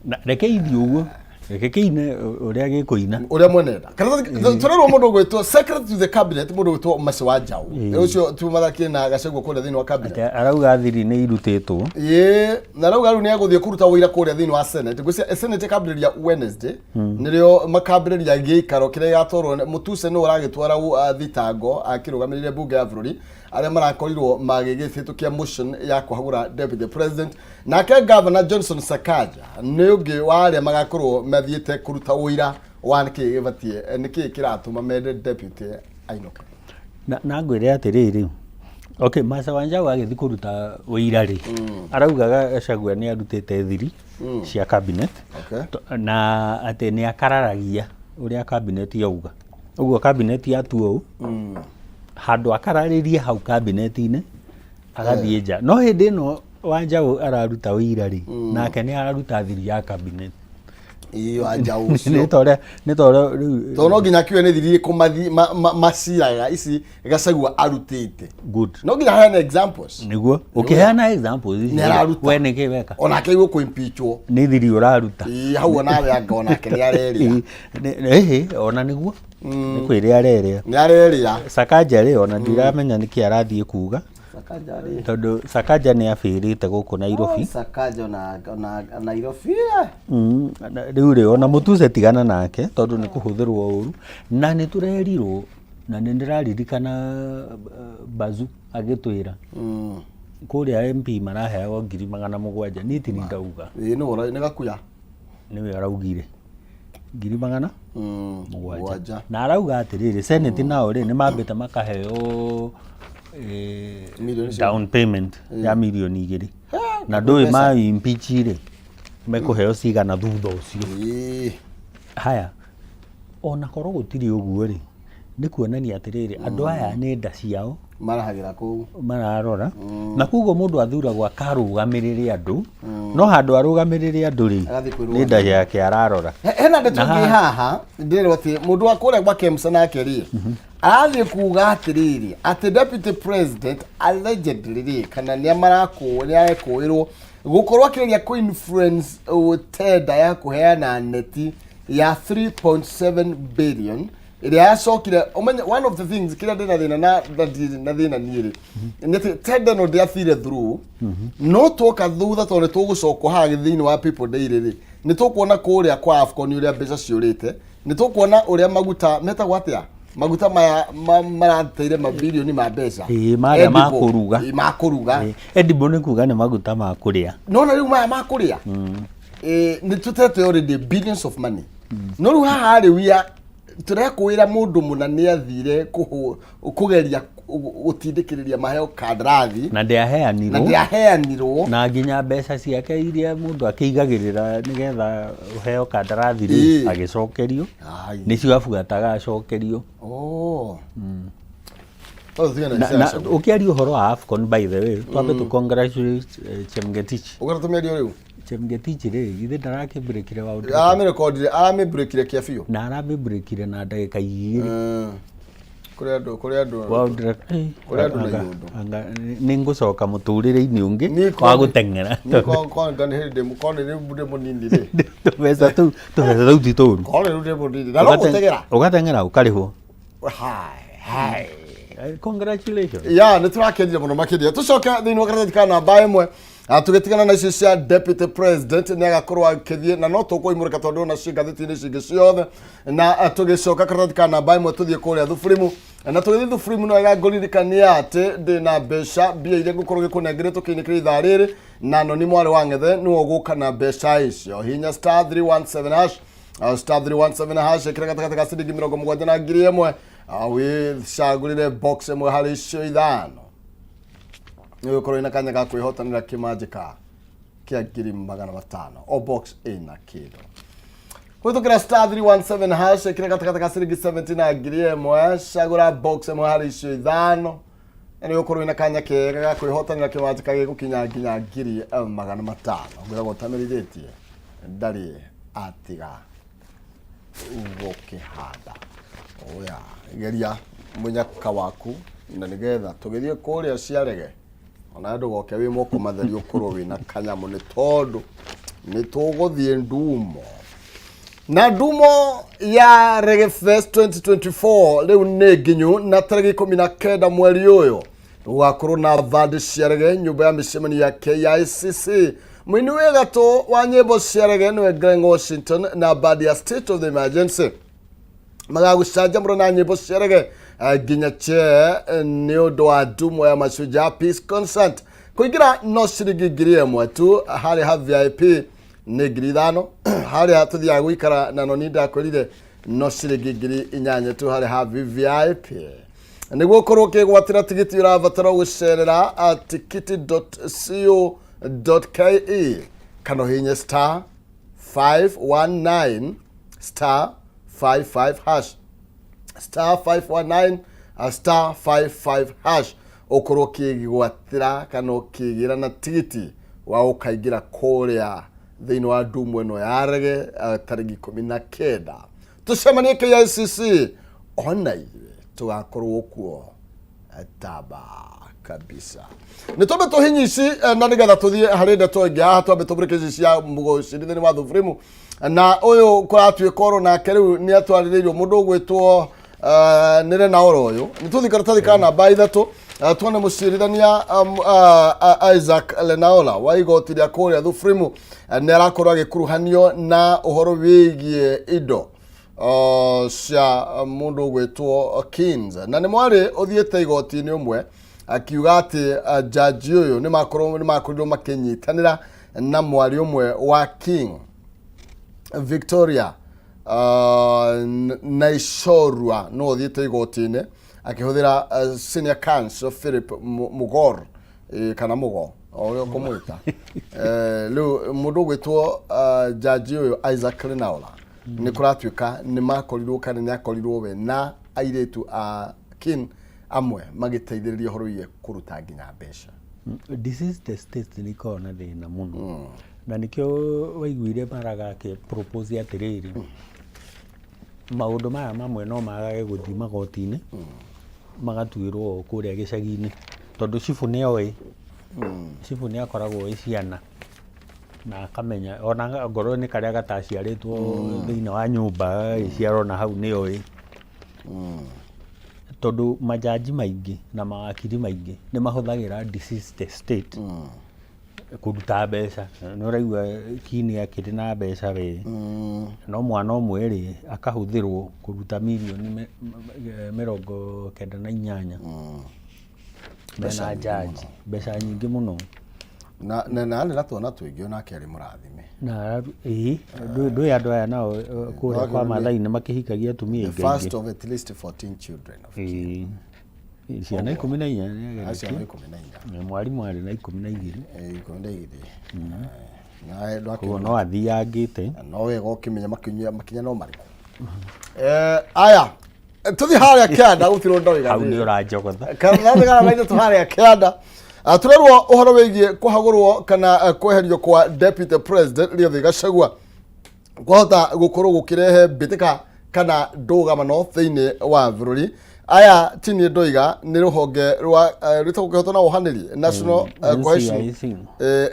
Na reke ithiĩ ũguo, reke kĩine ũrĩa gĩkũina. Ũrĩa mwenenda. Tũrerwo mũndũ ũgwĩtwo secretary to the cabinet, mũndũ ũgwĩtwo Mercy Wanjaũ. Ũcio tumathakire na Gachagua kũrĩa thĩinĩ wa cabinet. Atĩ arauga thiri nĩ irutĩtwo. Ĩĩ, na rauga rĩu nĩ egũthiĩ kũruta wĩira kũrĩa thĩinĩ wa Senate. Ngwĩciria Senate ĩkambĩrĩria Wednesday. Nĩrĩo makambĩrĩria gĩikaro kĩrĩa gĩgatwarwo Mutuse nĩwe ũragĩtwara thitango akĩrũgamĩrĩire mbunge ya bũrũri. Arĩa marakorirwo magĩgĩbĩtũkia motion ya kũhagũra deputy president. Nake Governor Johnson Sakaja nĩ ũngĩ wa arĩa magakorwo mathiĩte kũruta ũira wa nĩkĩ gĩbatiĩ, nĩkĩ kĩratũma mende deputy ainũke. Na ngwĩre atĩrĩrĩ, okay, Martha Wanjaũ agĩthiĩ kũruta ũira rĩ, araugaga Gachagua nĩ arutĩte thiri cia cabinet na atĩ nĩ akararagia ũrĩa cabinet yauga. Ũguo cabinet yatua ũũ, handũ akararĩrie hau cabinet-inĩ agathiĩ nja. No hĩndĩ ĩno Wanjaũ araruta ũira rĩ, nake nĩ araruta thiri ya cabinet. Ĩĩ, Wanjaũ ũcio. Nĩ ta ũrĩa rĩu Tondũ no nginya akiuge nĩ thiri irĩkũ maciraga ici Gachagua arutĩte. Good. No nginya heane examples. Nĩguo ũkĩheana examples ici, Nĩ araruta. we nĩkĩ weka? Onake igũ impeachwo. Nĩ thiri ũraruta. Ĩĩ, hau onawe anga onake nĩ arerĩa. Ĩhĩ, ona nĩguo nĩ kwĩrĩa arerĩa. Nĩ arerĩa. Sakaja rĩ, ona ndiramenya nĩkĩ arathiĩ kuga. Sakaja rĩ. Tondũ Sakaja nĩ abĩrĩte gũkũ Nairobi. Oh, Sakaja ona Nairobi eh. Rĩu rĩ, ona Mũtuse tigana nake tondũ nĩ kũhũthĩrwo ũru, na nĩ tũrerirwo na nĩ ndĩraririkana Bazu agĩtwĩra kũrĩa MP maraheagwo 700,000. Niĩ ti ndauga. Ĩĩ, nĩ gakuya. Nĩwe araugire ngiri magana mũgwanja. Mũgwanja. Na arauga atĩrĩrĩ, Senate nao rĩ, nĩ mambĩte makaheo Milioni down payment ya 2 mirioni, na ndũĩ ma impeach rĩ, mekũheo cigana thutha ũcio. Haya, ona korwo gũtirĩ ũguo rĩ, nĩ kuonania atĩrĩrĩ, andũ aya nĩ nda ciao marahagĩra kũu. Mararora, na koguo mũndũ athuragwo akarũgamĩrĩre andũ, no handũ arũgamĩrĩre andũ rĩ, Agathiĩ kwĩrũgamĩrĩra. Nĩ nda yake ararora. Hena ndeto Na ĩngĩ haha ndĩrerwo atĩ mũndũ wa kũrĩa gwa Kemsa nake rĩ, arathiĩ kuga atĩrĩrĩ, atĩ deputy president allegedly rĩ, kana nĩ arekũĩrwo gũkorwo akĩgeria kũ influence tender ya kũheana neti ya 3.7 billion ĩrĩa yacokire. Ũmenye one of the things kĩrĩa ndĩna thĩna na thĩna niĩ rĩ, nĩ atĩ tender ĩno ndĩathire through, no twoka thutha, tondũ nĩ tũgũcokwo haha thĩinĩ wa People Daily rĩ, nĩ tũkuona kũrĩa kwa AFCON ũrĩa mbeca ciũrĩte, nĩ tũkuona ũrĩa maguta metagwo atĩa, maguta maya marateire mabilioni ma mbeca. Ĩĩ, marĩa ma Edible. kũruga. Ĩĩ, ma kũruga. Edible nĩ kuga nĩ maguta ma kũrĩa. Nona rĩu maya ma kũrĩa, nĩ tũtete already billions of money, no rĩu haha rĩ, we are tũrekũĩra mũndũ mũna nĩ athire kũgeria gũtindĩkĩrĩria maheo kandarathi na na ndĩaheanirwo. Ndĩaheanirwo. Na nginya mbeca ciake iria mũndũ akĩigagĩrĩra nĩgetha ũheo kandarathi rĩ, agĩcokerio. Ai. Nĩcio abuataga acokerio. Oh. Tondũ tuge na Na ici na cia ũkĩaria ũhoro wa AFCON, by the way, twambe tũ congratulate Chemgetich. Ũgera tũmĩario rĩu. Chemgetich rĩ, githĩ ndarakĩbreakire world record? Aramĩrekondire, aramĩbreakire kĩa biũ. Na aramĩbreakire na ndagĩka 2. Kũrĩ andũ World record. Kũrĩ andũ na Anga- iũndũ. anga nĩ ngũcoka mũtũrĩre-inĩ ũngĩ Niĩ wa gũteng'era. Niĩ kwa nĩ hĩndĩ korwo nĩ rĩu ndĩ mũnini rĩ. Tũbeca tũu ti tũru. Korwo rĩu ndĩ mũnini na no gũteng'era. Ũgateng'era ũkarĩhwo. Hai hai. Congratulations. Ya, nä tå rakenire må no makä ria. Tå coke thä inä wa karatathi ka namba ĩmwe. Tũgĩtigana na icio cia deputy president nĩ agakorwo akĩthiĩ, na no tũkũimũrĩka tondũ ona ciĩ ngathĩti-inĩ cingĩ ciothe. Na tũgĩcoka karatathi ka namba ĩmwe, tũthiĩ kũrĩa thuburimu, na tũgĩthiĩ thuburimu no wega ngũririkania atĩ ndĩna mbeca, mbia iria ngũkorwo gĩkũnengere tũkĩinĩkĩra ithaa rĩrĩ, na noni mwarĩ wa ng'ethe nĩwe ũgũka na mbeca icio. Hinya star 317 hash, star 317 hash, ĩkĩra gatagatĩ ka ciringi 70 na 1000, wĩcagũrĩre box ĩmwe harĩ icio ithano, nĩ ũgũkorwo wĩna kanya ga kwĩhotanĩra kĩmanjĩka kĩa 500,000 o box ĩna kĩndũ. Kũhĩtũkĩra star 317 hash, ĩkĩra gatagatĩ ka ciringi 70 na 1000, cagũra box ĩmwe harĩ icio ithano, na nĩ ũgũkorwo wĩna kanya kega ga kwĩhotanĩra kĩmanjĩka gĩgũkinya nginya 500,000. Ngwĩragwo ũtamĩrithĩtie ndarĩ atiga gũkĩhanda. Oya, geria mũnyaka waku, na nĩgetha tũgĩthiĩ kũrĩa ciarege ona ndũgoke wĩ moko matheri, ũkorwo wĩna kanyamũ, nĩ tondũ nĩ tũgũthiĩ ndumo na ndumo ya Reggae Fest 2024 rĩu nĩ nginyu, na tarĩki 19 mweri ũyũ gũgakorwo na bandi cia reggae nyũmba ya mĩcemanio ya KICC. Mũini wĩ gatũ wa nyĩmbo cia reggae nĩwe Glen Washington na bandi ya State of the Emergency magagũcanjamũra na nyĩmbo cia reggae. Nginya che nĩ ũndũ wa ndumo ya Mashujaa Peace Concert. Kũingĩra no ciringi 1000 tu, harĩa ha VIP nĩ 5000, harĩa tũthiaga gũikara na noni ndakwĩrire no ciringi 8000 tu harĩa ha VVIP. Nĩguo ũkorwo ũkĩgwatĩra tigiti ũrabatara gũcerera tikiti.co.ke kana ũhihinye star 519 star 55 hash, star 519 star 55 hash, ũkorwo ũkĩgwatĩra kana ũkĩgĩra na tigiti wa ũkaingĩra kũrĩa thĩinĩ wa ndumu ĩno ya rege tarĩki 19. Tũcemanie KICC, ona ithuĩ tũgakorwo kuo taba kabisa. Nĩ twambe tũhinyi ici na nĩgetha tũthiĩ harĩ ndeto ĩngĩ haha. Twambe tũmũrĩke ici cia mũgũciri thĩinĩ wa thuburimu na ũyũ kũratuĩka oro nake rĩu nĩ atwarĩrĩirwo mũndũ ũgwĩtwo nĩ Renaoro ũyũ. Nĩ tũthiĩ karatathi ka namba 3, tuone mũcirithania Isaac Lenaola wa igoti rĩa kũrĩa thuburimu nĩ arakorwo agĩkuruhanio na ũhoro wĩgiĩ indo cia mũndũ ũgwĩtwo Kins, na nĩ mwarĩ ũthiĩte igoti-inĩ ũmwe akiuga atĩ jaji ũyũ nĩ makorirwo makĩnyitanĩra na mwarĩ ũmwe wa King Victoria Naishorua no ũthiĩte igoti-inĩ akĩhũthĩra senior counsel Philip Mugor, kana Mugo o ũrĩa ũkũmwĩta. Rĩu mũndũ ũgwĩtwo jaji ũyũ Isaac Lenaola nĩ kũratuĩka nĩ makorirwo kana nĩ akorirwo we na airĩtu a kin amwe magĩteithĩrĩria ũhoro wĩgiĩ kũruta nginya mbeca. Diseased estates nĩ ikoragwo na thĩna mũno, na nĩkĩo waiguire Maraga akĩ propose atĩrĩrĩ, maũndũ maya mamwe no magage gũthiĩ magoti-inĩ, magatuĩrwo o kũrĩa gĩcagi-inĩ, tondũ cibũ nĩ oĩ, cibũ nĩ akoragwo oĩ ciana na akamenya ona ngorwo nĩ karĩa gataciarĩtwo thĩinĩ wa nyũmba gagĩciarwo na hau nĩ oĩ, tondũ majaji maingĩ na mawakiri maingĩ nĩ mahũthagĩra deceased estate kũruta mbeca. Nĩ ũraigua kini akĩrĩ na mbeca we, no mwana ũmwe rĩ akahũthĩrwo kũruta mirioni 98 mena jaji, mbeca nyingĩ mũno. Na arĩ na twana tũingĩ, onake arĩ mũrathime. Na ĩĩ, ndũĩ andũ aya nao kũrĩa kwa Maathai nĩ makĩhikagia atumia the aingĩ. First of at least 14 children of Ĩĩ. Ciana 14 nĩ ciana ageretie. 14. Mwarimũ arĩ na 12. 12 na Koguo no athiangĩte. No wega ũkĩmenya makinya makinya no marĩkũ. Aya, tũthiĩ harĩa kĩanda gũtirĩ ũndũ. Hau nĩ ũranjogotha. Kana 3 harĩa kĩanda. Tũrerwo ũhoro wĩgiĩ kũhagũrwo kana kweherio kwa Deputy President Rigathi Gachagua kwahota gũkorwo gũkĩrehe mbĩtĩka kana ndũgamano thĩinĩ wa bũrũri. Aya ti niĩ ndoiga, nĩ rũhonge rwa rwĩtagwo kĩhoto na wohanĩri, National Cohesion NCIC.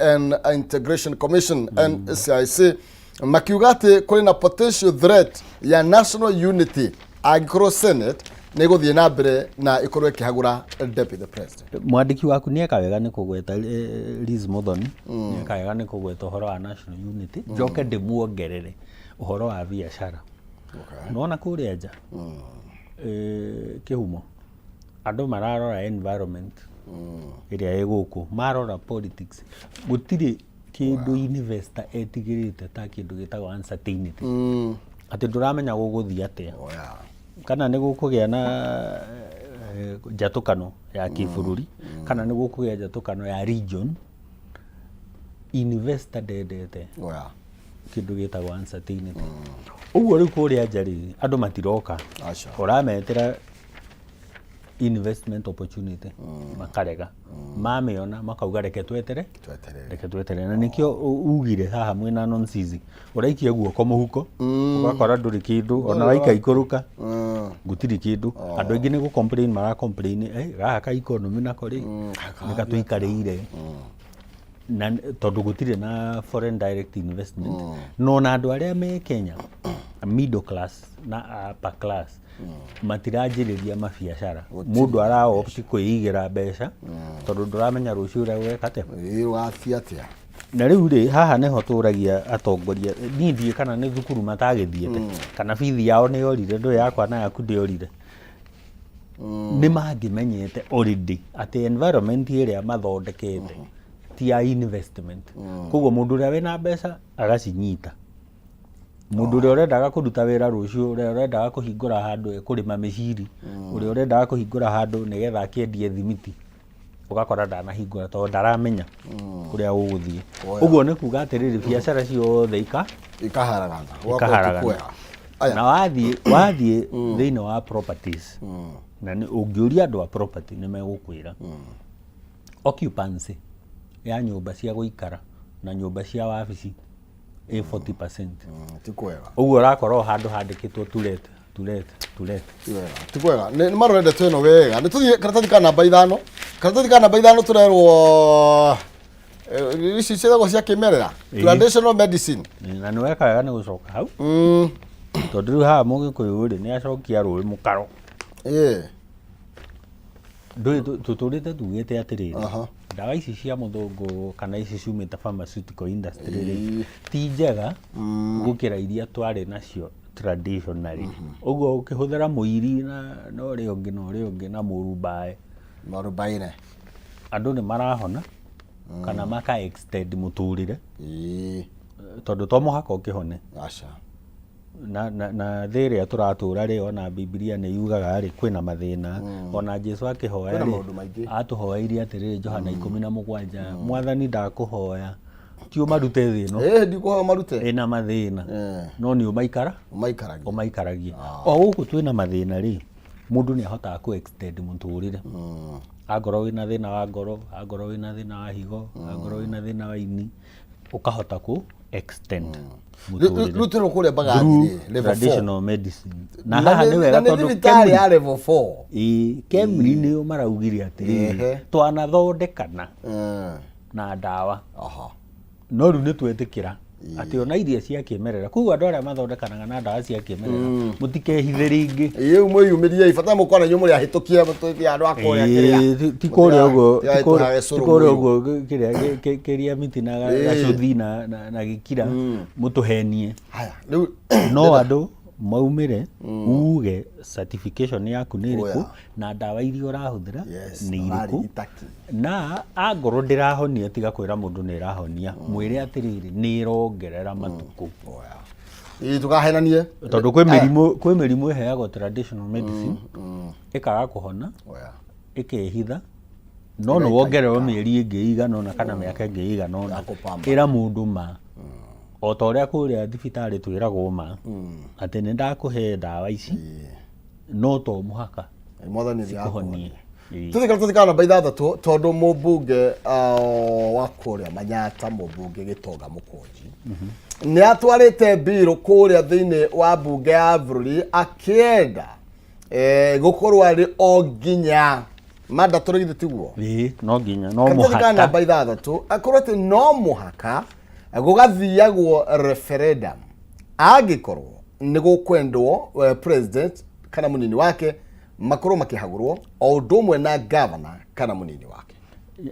And Integration Commission, NCIC, makiuga atĩ kũrĩ na potential threat ya national unity angĩkorwo Senate nĩ ĩgũthiĩ na mbere na ĩkorwo ĩkĩhagũra Deputy President. Mwandĩki waku nĩ eka wega nĩ kũgweta, Liz Muthoni nĩ eka wega nĩ kũgweta ũhoro wa national unity. Njoke ndĩmuongerere ũhoro wa biacara. Nona kũrĩa nja kĩhumo andũ mararora environment ĩrĩa ĩ gũkũ, marora politics. Gũtirĩ kĩndũ investor etigĩrĩte ta kĩndũ gĩtagwo uncertainty, atĩ ndũramenya gũgũthiĩ atĩa, kana nĩ gũkũgĩa na njatũkano ya kĩbũrũri, kana nĩ gũkũgĩa njatũkano ya region. Investor ndendete kĩndũ gĩtagwo uncertainty. Ũguo rĩu kũrĩa nja rĩ, andũ matiroka. Aca. Ũrametĩra investment opportunity, makarega. Mamĩona makauga reke twetere. Tweterere. Reke tweterere. Na nĩkĩo ugire haha mwĩna nonsizi ũraikia guoko mũhuko ũgakora ndũrĩ kĩndũ, ona waika ikũrũka gũtirĩ kĩndũ. Andũ aingĩ nĩ gũ complain mara complain, gaka ka economy nako rĩ nĩ gatũikarĩire, na tondũ gũtirĩ na foreign direct investment. No na andũ arĩa me Kenya, middle class na upper class, matiranjĩrĩria mabiacara. Mũndũ ara opt kwĩigĩra mbeca tondũ ndũramenya rũciũ ũrĩa ũgeka atĩa. Ĩĩ, ũgathiĩ atĩa? Na rĩu rĩ, haha nĩho tũragia atongoria. Niĩ ndiũĩ kana nĩ thukuru matagĩthiĩte, kana bithi yao nĩ yorire. Ndũĩ yakwa na yaku ndĩorire. Nĩ mangĩmenyete already atĩ environment ĩrĩa mathondekete ti ya investment. Koguo mũndũ ũrĩa wĩna mbeca agacinyita, mũndũ ũrĩa ũrendaga kũruta wĩra rũciũ, ũrĩa ũrendaga kũhingũra handũ ekũrĩma mĩciri, ũrĩa ũrendaga kũhingũra handũ nĩgetha akĩendie thimiti, ũgakora ndanahingũra tondũ ndaramenya kũrĩa gũgũthiĩ. Ũguo nĩ kuga atĩrĩrĩ, biacara ciothe ika Ikaharagana. Gũgakorwo ti ikaharagana. kwega. Aya. Na wathiĩ thĩinĩ wa properties, na ũngĩũria andũ a property nĩ megũkwĩra occupancy ya nyũmba cia gũikara na nyũmba cia wabici ĩ 40%. Ti kwega. Ũguo ũrakora o handũ handĩkĩtwo "to let, to let, to let". Ti wega, ti kwega. Nĩ marore ndeto ĩno wega. Nĩ tũthiĩ karatathi ka namba 5. Karatathi ka namba 5 tũrerwo ici ciĩtagwo cia kĩmerera, traditional medicine. Na nĩ weka wega nĩ gũcoka hau, tondũ rĩu haha Mũgĩkũyũ rĩ, nĩ acokia rũĩ mũkaro. Ndũĩ tũtũrĩte tugĩte atĩrĩrĩ, ndawa ici cia mũthũngũ kana ici ciumĩte pharmaceutical industry rĩ, ti njega gũkĩra iria twarĩ nacio traditionally. Ũguo ũkĩhũthĩra mũiri na ũrĩa ũngĩ na ũrĩa ũngĩ na mũrumbae, Marubaine. Andũ nĩ marahona kana maka extend mũtũrĩre, tondũ to mũhaka ũkĩhone. Aca. Na thĩ ĩrĩa tũratũra rĩ, ona Bibilia nĩ yugaga rĩ, kwĩna mathĩna. Ona Jesu akĩhoya Kwĩna rĩ, maũndũ maingĩ. Atũhoeirie atĩrĩrĩ, Johana 17, "Mwathani, ndakũhoya ti ũmarute thĩ ĩno." Ndikũhoya marute. Ĩna mathĩna, no nĩ ũmaikara Maikaragia. Ũmaikaragie. O gũkũ twĩna mathĩna rĩ, mũndũ nĩ ahotaga kũ extend mũtũrĩre. Angorwo wĩna thĩna wa ngoro, angorwo wĩna thĩna wa higo, angorwo wĩna thĩna wa ini, ũkahota kũ extend mũtũrĩre Rĩu tũrĩ kũrĩa Mbagathi through rĩ, level 4. traditional medicine. Na haha nĩ wega Na nĩ tondũ thibitarĩ KEMRI ya level 4. Ĩĩ, KEMRI nĩo maraugire atĩrĩrĩ, twanathondekana na ndawa, no rĩu nĩ twetĩkĩra atĩ ona iria cia kĩmerera. Koguo andũ arĩa mathondekanaga na ndawa cia kĩmerera, mũtikehithe rĩngĩ. Ĩĩ, mwĩyumĩriei, bata mũkona inyuĩ mũrĩ ahĩtũkie, mũtũĩke andũ a kũrĩa kĩrĩa. Ĩĩ, ti kũrĩa ũguo, ti kũrĩa ũguo kĩrĩa kĩria miti na gacũthi na gĩkira mũtũhenie. Haya, rĩu No andũ maumĩre uge certification yaku nĩ ĩrĩkũ na ndawa iria ũrahũthĩra nĩ irĩkũ. Ũrarigita kĩ? Na angorwo ndĩrahonia, tiga kwĩra mũndũ nĩ ĩrahonia, mwĩre atĩrĩrĩ, nĩ ĩrongerera matukũ. Oya. Ĩĩ, tũkahenanie. Tondũ kwĩ mĩrimũ ĩheagwo traditional medicine ĩkaga kũhona, Oya. ĩkehitha, no nĩ wongererwo mĩeri ĩngĩ ĩigana ũna kana mĩaka ĩngĩ ĩigana ũna. Ya kũpamba. Ĩra mũndũ ma, o ta ũrĩa kũrĩa thibitarĩ twĩragwo ma atĩ nĩ ndakũhe ndawa ici, no to mũhaka Mwathani nĩ cikũhonie. Ĩĩ. Tũthiĩ karatathi ka namba 6, tondũ mũmbunge wa kũrĩa Manyata, mũmbunge Gĩtonga Mũkũnji, nĩ atwarĩte mbirũ kũrĩa thĩinĩ wa mbunge ya bũrũri akĩenda gũkorwo arĩ o nginya mandatory, githĩ tiguo? Ĩĩ, no nginya, no Karatathi ka mũhaka. namba 6, akorwo atĩ no mũhaka gũgathiagwo referendum angĩkorwo nĩ gũkwendwo president kana mũnini wake makorwo makĩhagũrwo o ũndũ ũmwe na governor kana mũnini wake.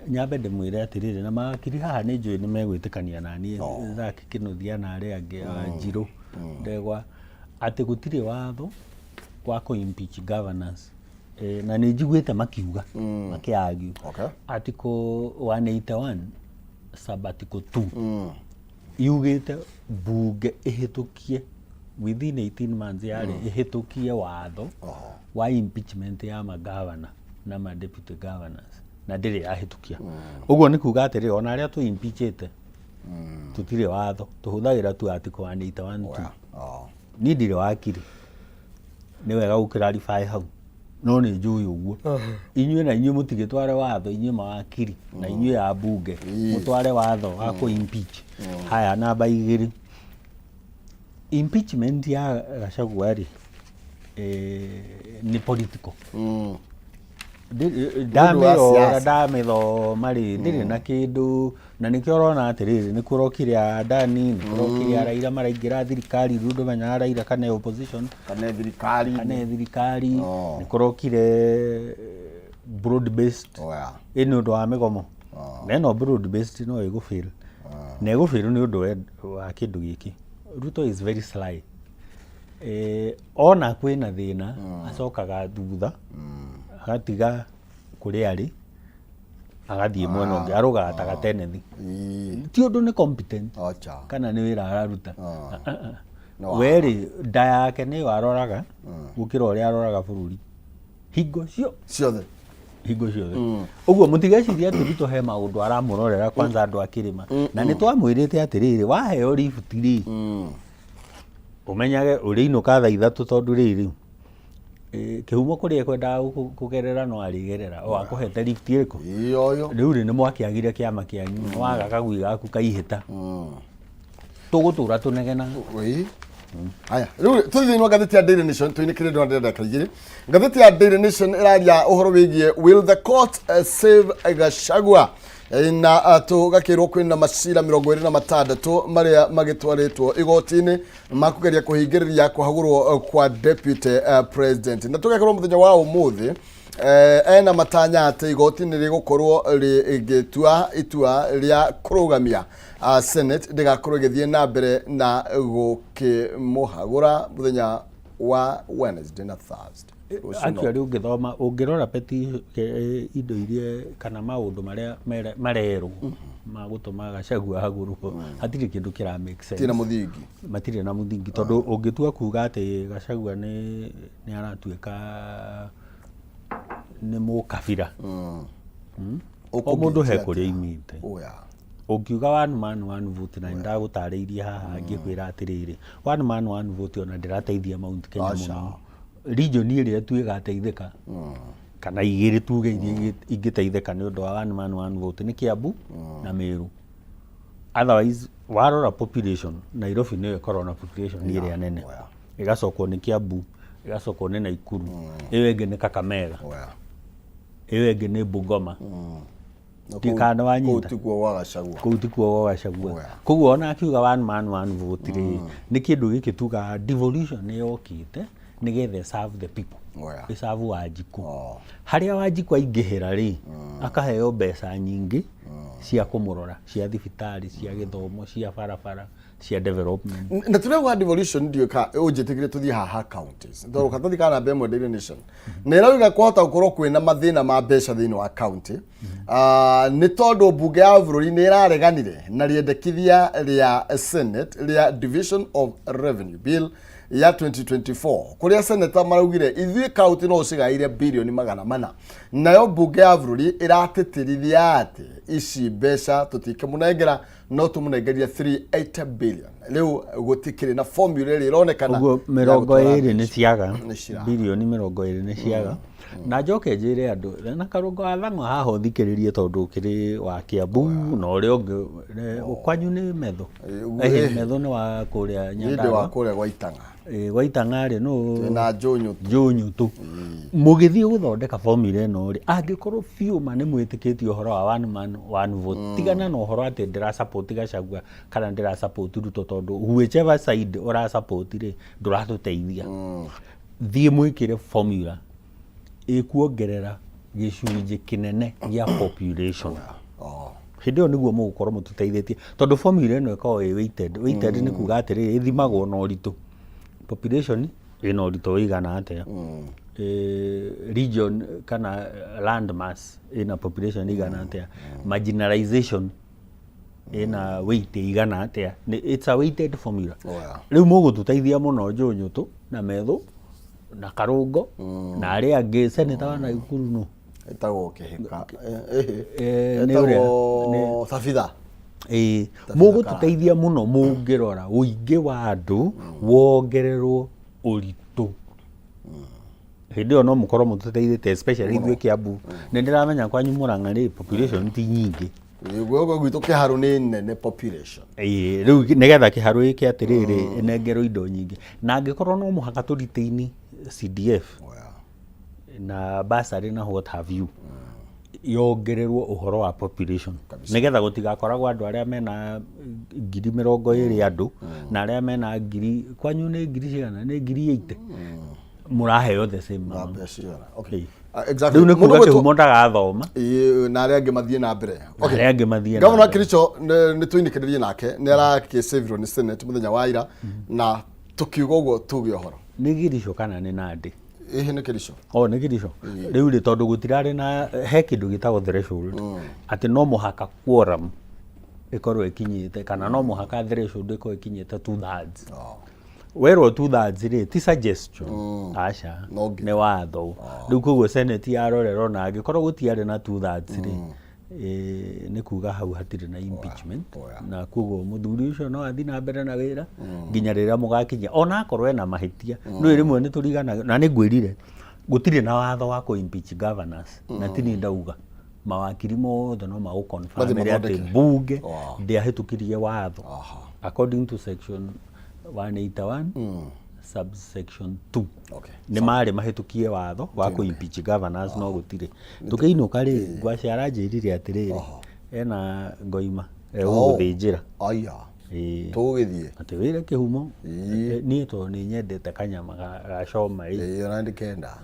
Nyambe ndĩmwĩre atĩrĩrĩ, na mawakiri haha nĩ njũĩ nĩ megwĩtĩkania na niĩ, Zaki Kĩnuthia na arĩa angĩ, Wanjirũ Ndegwa, atĩ gũtirĩ watho wa kũ impeach governors. Na nĩ njiguĩte makiuga makĩargue. Article 181 sub article 2 yugĩte mbunge ĩhĩtũkie within 18 months, yarĩ ĩhĩtũkie watho wa impeachment ya magavana na ma deputy governors, na ndĩrĩ yahĩtũkia. Ũguo nĩ kuga atĩrĩ, ona arĩa tũ impeachĩte, tũtirĩ watho, tũhũthagĩra tu article 181 2. Niĩ ndirĩ wakiri, nĩ wega gũkĩrarify hau, no nĩ njũĩ ũguo. Inyuĩ na inyuĩ mũtigĩtware watho, inyuĩ mawakiri na inyuĩ a mbunge mũtware watho wa kũ impeach. Haya, namba 2, impeachment ya Gachagua rĩ, nĩ political. Ndamĩrora, siasa. Ndamĩthoma rĩ, ndĩrĩ na kĩndũ, na nĩkĩo ũrona atĩrĩrĩ, nĩ kũrokire Adani, nĩ kũrokire Raila, maraingĩra thirikari. Rĩu ndũmenyaga Raila kana e opposition kana thirikari. Kana e thirikari. Nĩ kũrokire broad based. Ĩ nĩ ũndũ wa mĩgomo, na ĩno broad based no ĩgũfail, na ĩgũfail nĩ ũndũ wa kĩndũ gĩkĩ. Ruto is very sly. Ona kwĩna thĩna, acokaga thutha. Agatiga kũrĩa arĩ agathiĩ mwena ũngĩ arũgaga ta gatenethi. Ti ũndũ nĩ competent Acha. kana nĩ wĩra araruta. Ah. Ah, ah. No We-rĩ, nda yake nĩyo aroraga gũkĩra ũrĩa aroraga bũrũri hingo cio Ciothe. Hingo ciothe. Ũguo mũtigecirie atĩ Ruto he maũndũ aramũrorera kwanza andũ a kĩrĩma. Na nĩ twamwĩrĩte atĩrĩrĩ, waheo lift rĩ, ũmenyage ũrĩinũka thaa 3 tondũ rĩrĩ kĩhumo kũrĩa ekwendaga kũgerera no arĩgerera o akũhete lift ĩrĩkũ. Ĩyoyo. Rĩu rĩ, nĩ mwakĩagire kĩama kĩanyu, waga kagui gaku kaihĩta, tũgũtũra tũnegenaga. Ĩĩ. Haya, rĩu tũthiĩ thĩinĩ wa ngathĩti ya Daily Nation tũinĩkĩrĩre ndona ndĩrenda 2. Ngathĩti ya Daily Nation ĩraria ũhoro wĩgiĩ "Will the court save Gachagua?" Na tũgakĩrwo kwĩna macira 26 marĩa magĩtwarĩtwo igoti-inĩ makũgeria kũhingĩrĩria kũhagũrwo kwa deputy president, na tũgekorwo mũthenya wa ũmũthĩ ena matanya atĩ igoti nĩ rĩgũkorwo rĩgĩtua itua rĩa kũrũgamia Senate ndĩgakorwo ĩgĩthiĩ na mbere na gũkĩmũhagũra mũthenya wa Wednesday na Thursday. Rũciũ. Actually, ũngĩthoma, ũngĩrora peti indo iria kana maũndũ marĩa marerwo ma gũtũma Gachagua ahagũrwo, hatirĩ kĩndũ kĩra make sense. Tina mũthingi. Matirĩ na mũthingi, tondũ ũngĩtua kuga atĩ Gachagua nĩ aratuĩka nĩ mũkabira, o mũndũ he Ũkũngĩtia kũrĩa atĩa? imĩte. Oya. Ũngiuga one man one vote, na nĩndagũtarĩirie haha ngĩkwĩra atĩrĩrĩ, one man one vote ona ndĩrateithia Mount Kenya Aca. mũno. Region ĩrĩa tu ĩgateithĩka kana igĩrĩ tuge iria ingĩteithĩka nĩ ũndũ wa one man one vote nĩ Kiambu na Meru. Otherwise, warora population, Nairobi nĩyo ĩkoragwo na population ĩrĩa nene, Oya. ĩgacokwo nĩ Kiambu, ĩgacokwo nĩ Naikuru, ĩyo ĩngĩ nĩ Kakamega, Oya. ĩyo ĩngĩ nĩ Bungoma. Na Ndikana wanyita. Kũu tikuo gwa Gachagua. Kũu tikuo gwa Gachagua. Oya. Koguo ona akiuga one man one vote rĩ, nĩ kĩndũ gĩkĩ tugaga devolution nĩ yokĩte nĩgetha serve the people. Oya. Ĩserve Wanjikũ. Oh. Harĩa Wanjikũ aingĩhĩra rĩ, akaheo mbeca nyingĩ cia kũmũrora, cia thibitarĩ, cia gĩthomo, cia barabara, cia development. Na tũrĩa devolution ndiũ ka ũnjĩtĩkĩrie tũthiĩ haha counties, tondũ karatathi ka namba 1 Daily Nation nĩ ĩrauga kwahota gũkorwo kwĩna mathĩna ma mbeca thĩinĩ wa county. Ah, nĩ tondũ mbunge ya bũrũri nĩ ĩrareganire na rĩendekithia rĩa Senate rĩa Division of Revenue Bill ya 2024, kũrĩa seneta maraugire ithuĩ county no ũcigaĩire birioni 400, nayo mbunge ya bũrũri ĩratĩtĩrithia atĩ ici mbeca tũtikĩmũnengera, no tũmũnengerie 380 billion. Rĩu gũtikĩrĩ na formula ĩrĩa ĩronekana Ũguo ya mĩrongo gũtwara ĩrĩ nĩ mbeca. ciaga. Nĩ ciraga. 20 birioni nĩ ciaga. Na njoke njĩre andũ na Karũngo wa Thang'wa haha ũthikĩrĩrie, tondũ ũkĩrĩ wa Kiambu na ũrĩa ũngĩ kwanyu nĩ Metho. Ĩhĩ. Metho nĩ wa kũrĩa Niĩ ndĩ wa Nyandarua. kũrĩa gwa Itang'a. Gwa Itang'a rĩ, nũ? Twĩna Njũnyũ. Njũnyũtũ. Mũgĩthiĩ gũthondeka formula ĩno rĩ, angĩkorwo biũ ma nĩ mwĩtĩkĩtie ũhoro wa one man one vote, tigana na ũhoro atĩ ndĩra support Gachagua kana ndĩra support Ruto, tondũ whichever side ũra support rĩ, ndũratũteithia. Thiĩ mwĩkĩre formula ĩkuongerera gĩcunjĩ kĩnene gĩa population. Oh. Hĩndĩ ĩyo nĩguo mũgũkorwo mũtũteithĩtie, tondũ formula ĩno ĩkoragwo ĩ weighted. Weighted nĩ kuga atĩrĩrĩ, ĩthimagwo na ũritũ, population ĩna ũritũ ũigana atĩa, region kana land mass ĩna population ĩigana atĩa, marginalization ĩna weight ĩigana atĩa. It's a weighted formula. Oh, yeah. Rĩu mũgũtũteithia mũno Njũnyũtũ na Methu na Karũngo na arĩa angĩ. Senator wa Naikuru nũ? Ĩtagwo Kĩhĩka. Nĩ ũrĩa- Ĩtagwo Sabitha. Ĩĩ, mũgũtũteithia mũno mũngĩrora ũingĩ wa andũ wongererwo ũritũ. Hĩndĩ ĩyo no mũkorwo mũtũteithĩtie, especially ithuĩ Kiambu. Nĩ ndĩramenya kwanyu Mũrang'a rĩ, population ti nyingĩ. Guoko gwitũ Kĩharũ nĩ nene population. Ĩĩ, rĩu nĩgetha Kĩharũ ĩke atĩrĩrĩ, ĩnengerwo indo nyingĩ, na angĩkorwo no mũhaka tũritaini CDF Oh, yeah. na bursary na what have you, yongererwo ũhoro wa population, nĩgetha gũtigakoragwo andũ arĩa mena 20,000 andũ na arĩa mena ngiri, kwanyu nĩ ngiri cigana, nĩ 80,000, mũraheo the same amount. Mbeca cigana? Okay. Ĩĩ. Ah, exactly. Rĩu nĩ Mũndũ kuga gwĩtwo- Kĩhumo ndagathoma. Ĩĩ, na arĩa angĩ mathiĩ na mbere. Okay. Arĩa angĩ mathiĩ na Gavana mbere. Kericho nĩ tũinĩkĩrĩrie nake nĩ arakĩcĩvirwo nĩ Senate mũthenya wa ira, na tũkiuga ũguo tuge ũhoro. Nĩ Girico kana nĩ Nandi? Ĩhĩ nĩ Kericho. O nĩ Kericho. Rĩu rĩ, tondũ gũtirarĩ na he kĩndũ gĩtagwo threshold, atĩ no mũhaka quorum ĩkorwo ĩkinyĩte, kana no mũhaka threshold ĩkorwo ĩkinyĩte 2/3. Werwo 2/3 rĩ, ti suggestion, aca. No nginya. Nĩ watho. Rĩu koguo Senate yarorera, ona angĩkorwo gũtiarĩ na 2/3 rĩ, nĩ kuga hau hatirĩ na impeachment, na koguo mũthuri ũcio no athiĩ na mbere na wĩra nginya rĩrĩa mũgakinyia, ona akorwo ena mahĩtia. No rĩmwe nĩ tũriganaga, na nĩ ngwĩrire gũtirĩ na watho wa kũ impeach governors, na ti niĩ ndauga, mawakiri mothe no Mathiĩ magũconfirmĩre atĩ mathondeke. Mbunge ndĩahĩtũkirie watho according to section 181 subsection 2. Nĩ marĩ mahĩtũkie watho wa kũ impeach governors, no gũtirĩ. Tũkĩinũka rĩ, ngwacĩ aranjĩrire atĩrĩrĩ, ena ngoima egũgũthĩnjĩra. Aya. Ĩĩ. Tũgũgĩthiĩ. Atĩ wĩre kĩhumo. Niĩ tondũ nĩ nyendete kanyama ga choma ĩ. Ĩĩ, ona ndikenda.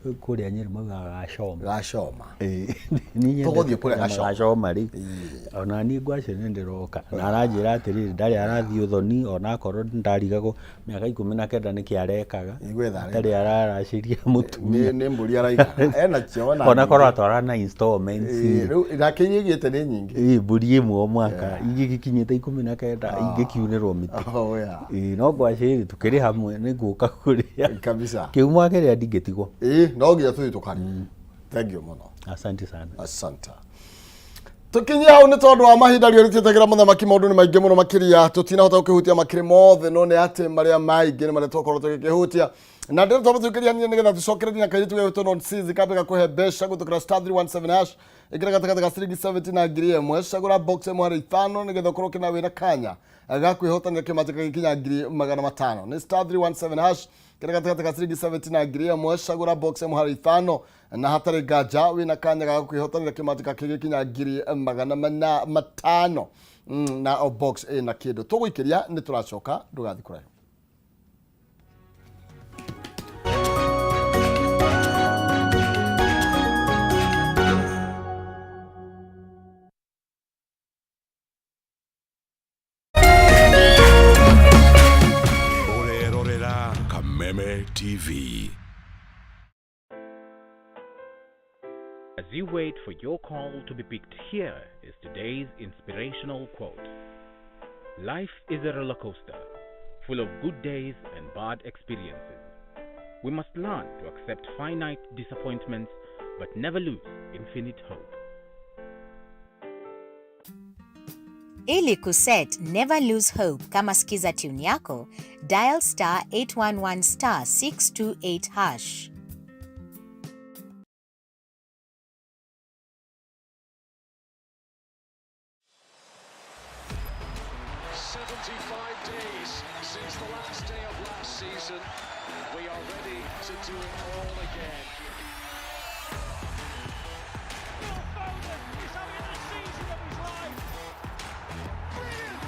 Kũrĩa Nyĩrĩ maugaga gacoma. Gacoma. Ĩĩ, nĩ nyendete Tũgũthiĩ kũrĩa kanyama gacoma. Gacoma rĩ, ona niĩ ngwacĩ nĩ ndĩroka, na aranjĩra atĩrĩrĩ, ndarĩ arathiĩ ũthoni, ona akorwo ndarigagwo mĩaka 19 nĩkĩ arekaga. Nĩ gwetha. Atarĩ araracĩria mũtumia. Nĩ mbũri araiga. Ena cio ona. Ona korwo atwara na installments. Ĩĩ, rĩu nake iria igĩte nĩ nyingĩ. Ĩĩ, mbũri ĩmwe o mwaka, ingĩ gĩkinyĩte 19 ingĩkiunĩrwo mĩtĩ. Oh, yeah. Ĩĩ, no ngwacĩ rĩ, tũkĩrĩ hamwe nĩ ngũka kũrĩa Kabisa. kĩhumo kĩrĩa ndingĩtigwo. Ĩĩ, no nginya tũthiĩ tũkarĩe. Thank you mũno. Asante sana. Asante. Tukinyia hau nĩ tondũ wa mahinda rĩo rĩtĩtagĩra mũthamaki, maũndũ nĩ maingĩ mũno makĩria tũtinahota gũkĩhutia makĩrĩ mothe, no nĩ atĩ marĩa maingĩ nĩ marĩa twakorwo tũgĩkĩhutia, na ndĩrĩ twamba tũkĩria nĩgetha tũcokererie na kairĩtu gegwĩtwo Nonsizi kambe gakũhe mbeca gũtũkĩra *317 hash, ĩkĩra gatagatĩ ga ciringi 70 na 1000, cagũra box ĩmwe harĩ ithano nĩgetha ũkorwo ũkĩna wĩna kanya ga kwĩhotanĩra kĩmanjĩka gĩkinya 500,000. Nĩ *317 hash, kĩrĩa gatagatĩ ga ciringi 70 na 1000, cagũra box ĩmwe harĩ ithano, na hatarĩ nganja wĩna kanya ga kwĩhotanĩra kĩmanjĩka kĩgĩkinya 500,000. Na o box ĩna kĩndũ tũgũikĩria. Nĩ tũracoka, ndũgathiĩ kũraihu. Ũrerorera Kameme TV. As you wait for your call to be picked, here is today's inspirational quote. Life is a roller coaster, full of good days and bad experiences. We must learn to accept finite disappointments but never lose infinite hope. Ili kuset Never Lose Hope kama skiza tune yako, dial *811 *628 hash. Days since the last day of last season. We are ready to do it all again. Phil Foden is having the season of his life. Brilliant!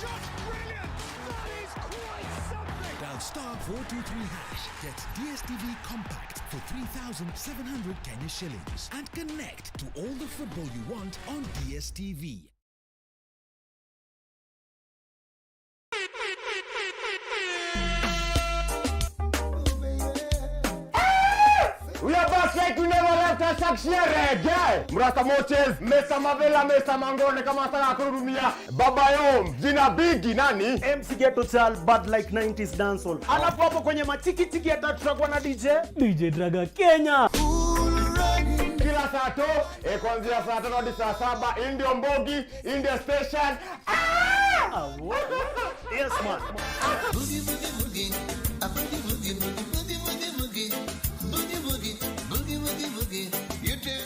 Just brilliant! That is quite something! Dial *423 hash, get DSTV Compact for 3,700 Kenya shillings and connect to all the football you want on DSTV. We are back like we never left us reggae. Mrasta Moches, Mesa Mavela, Mesa Mangone kama nataka kurudumia. Baba yo, jina bigi nani? MC Ghetto Chal, bad like 90s dancehall. Alafu hapo kwenye matikitiki hata tutakuwa na DJ DJ Draga Kenya. Kila saa to, kuanzia saa 5 hadi saa 7, hii ndio Mbogi, hii ndio station. Ah! Yes man. Boogie, boogie, boogie. A boogie, boogie, boogie, boogie, boogie, boogie. Boogie, boogie, boogie, boogie, boogie. You too.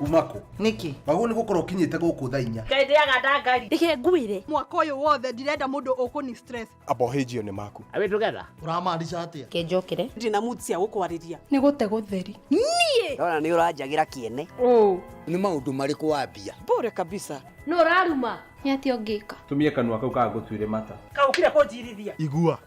Umako. Niki. Wagwo nĩ gũkorwo ũkinyĩte gũkũ thaa 4. Ndendeaga ndangari. Reke ngwire mwaka ũyũ wothe ndirenda mũndũ ũkũni stress. Abohĩnjio nĩ maku. Are we together? Ũramaanisha atĩa? Kĩnjũkĩre. Ndina mood cia gũkwarĩria. Nĩ gũte gũtheri. Niĩ. Ndona nĩ ũranjagĩra kĩene. Ũ. Nĩ maũndũ marĩkũ wambia? Bure kabisa. Nũ ũraruma? Nĩ atĩa ũngĩka? Tumie kanua kau kagũtuire mata. Kaũkire kũnjirithia. Igua.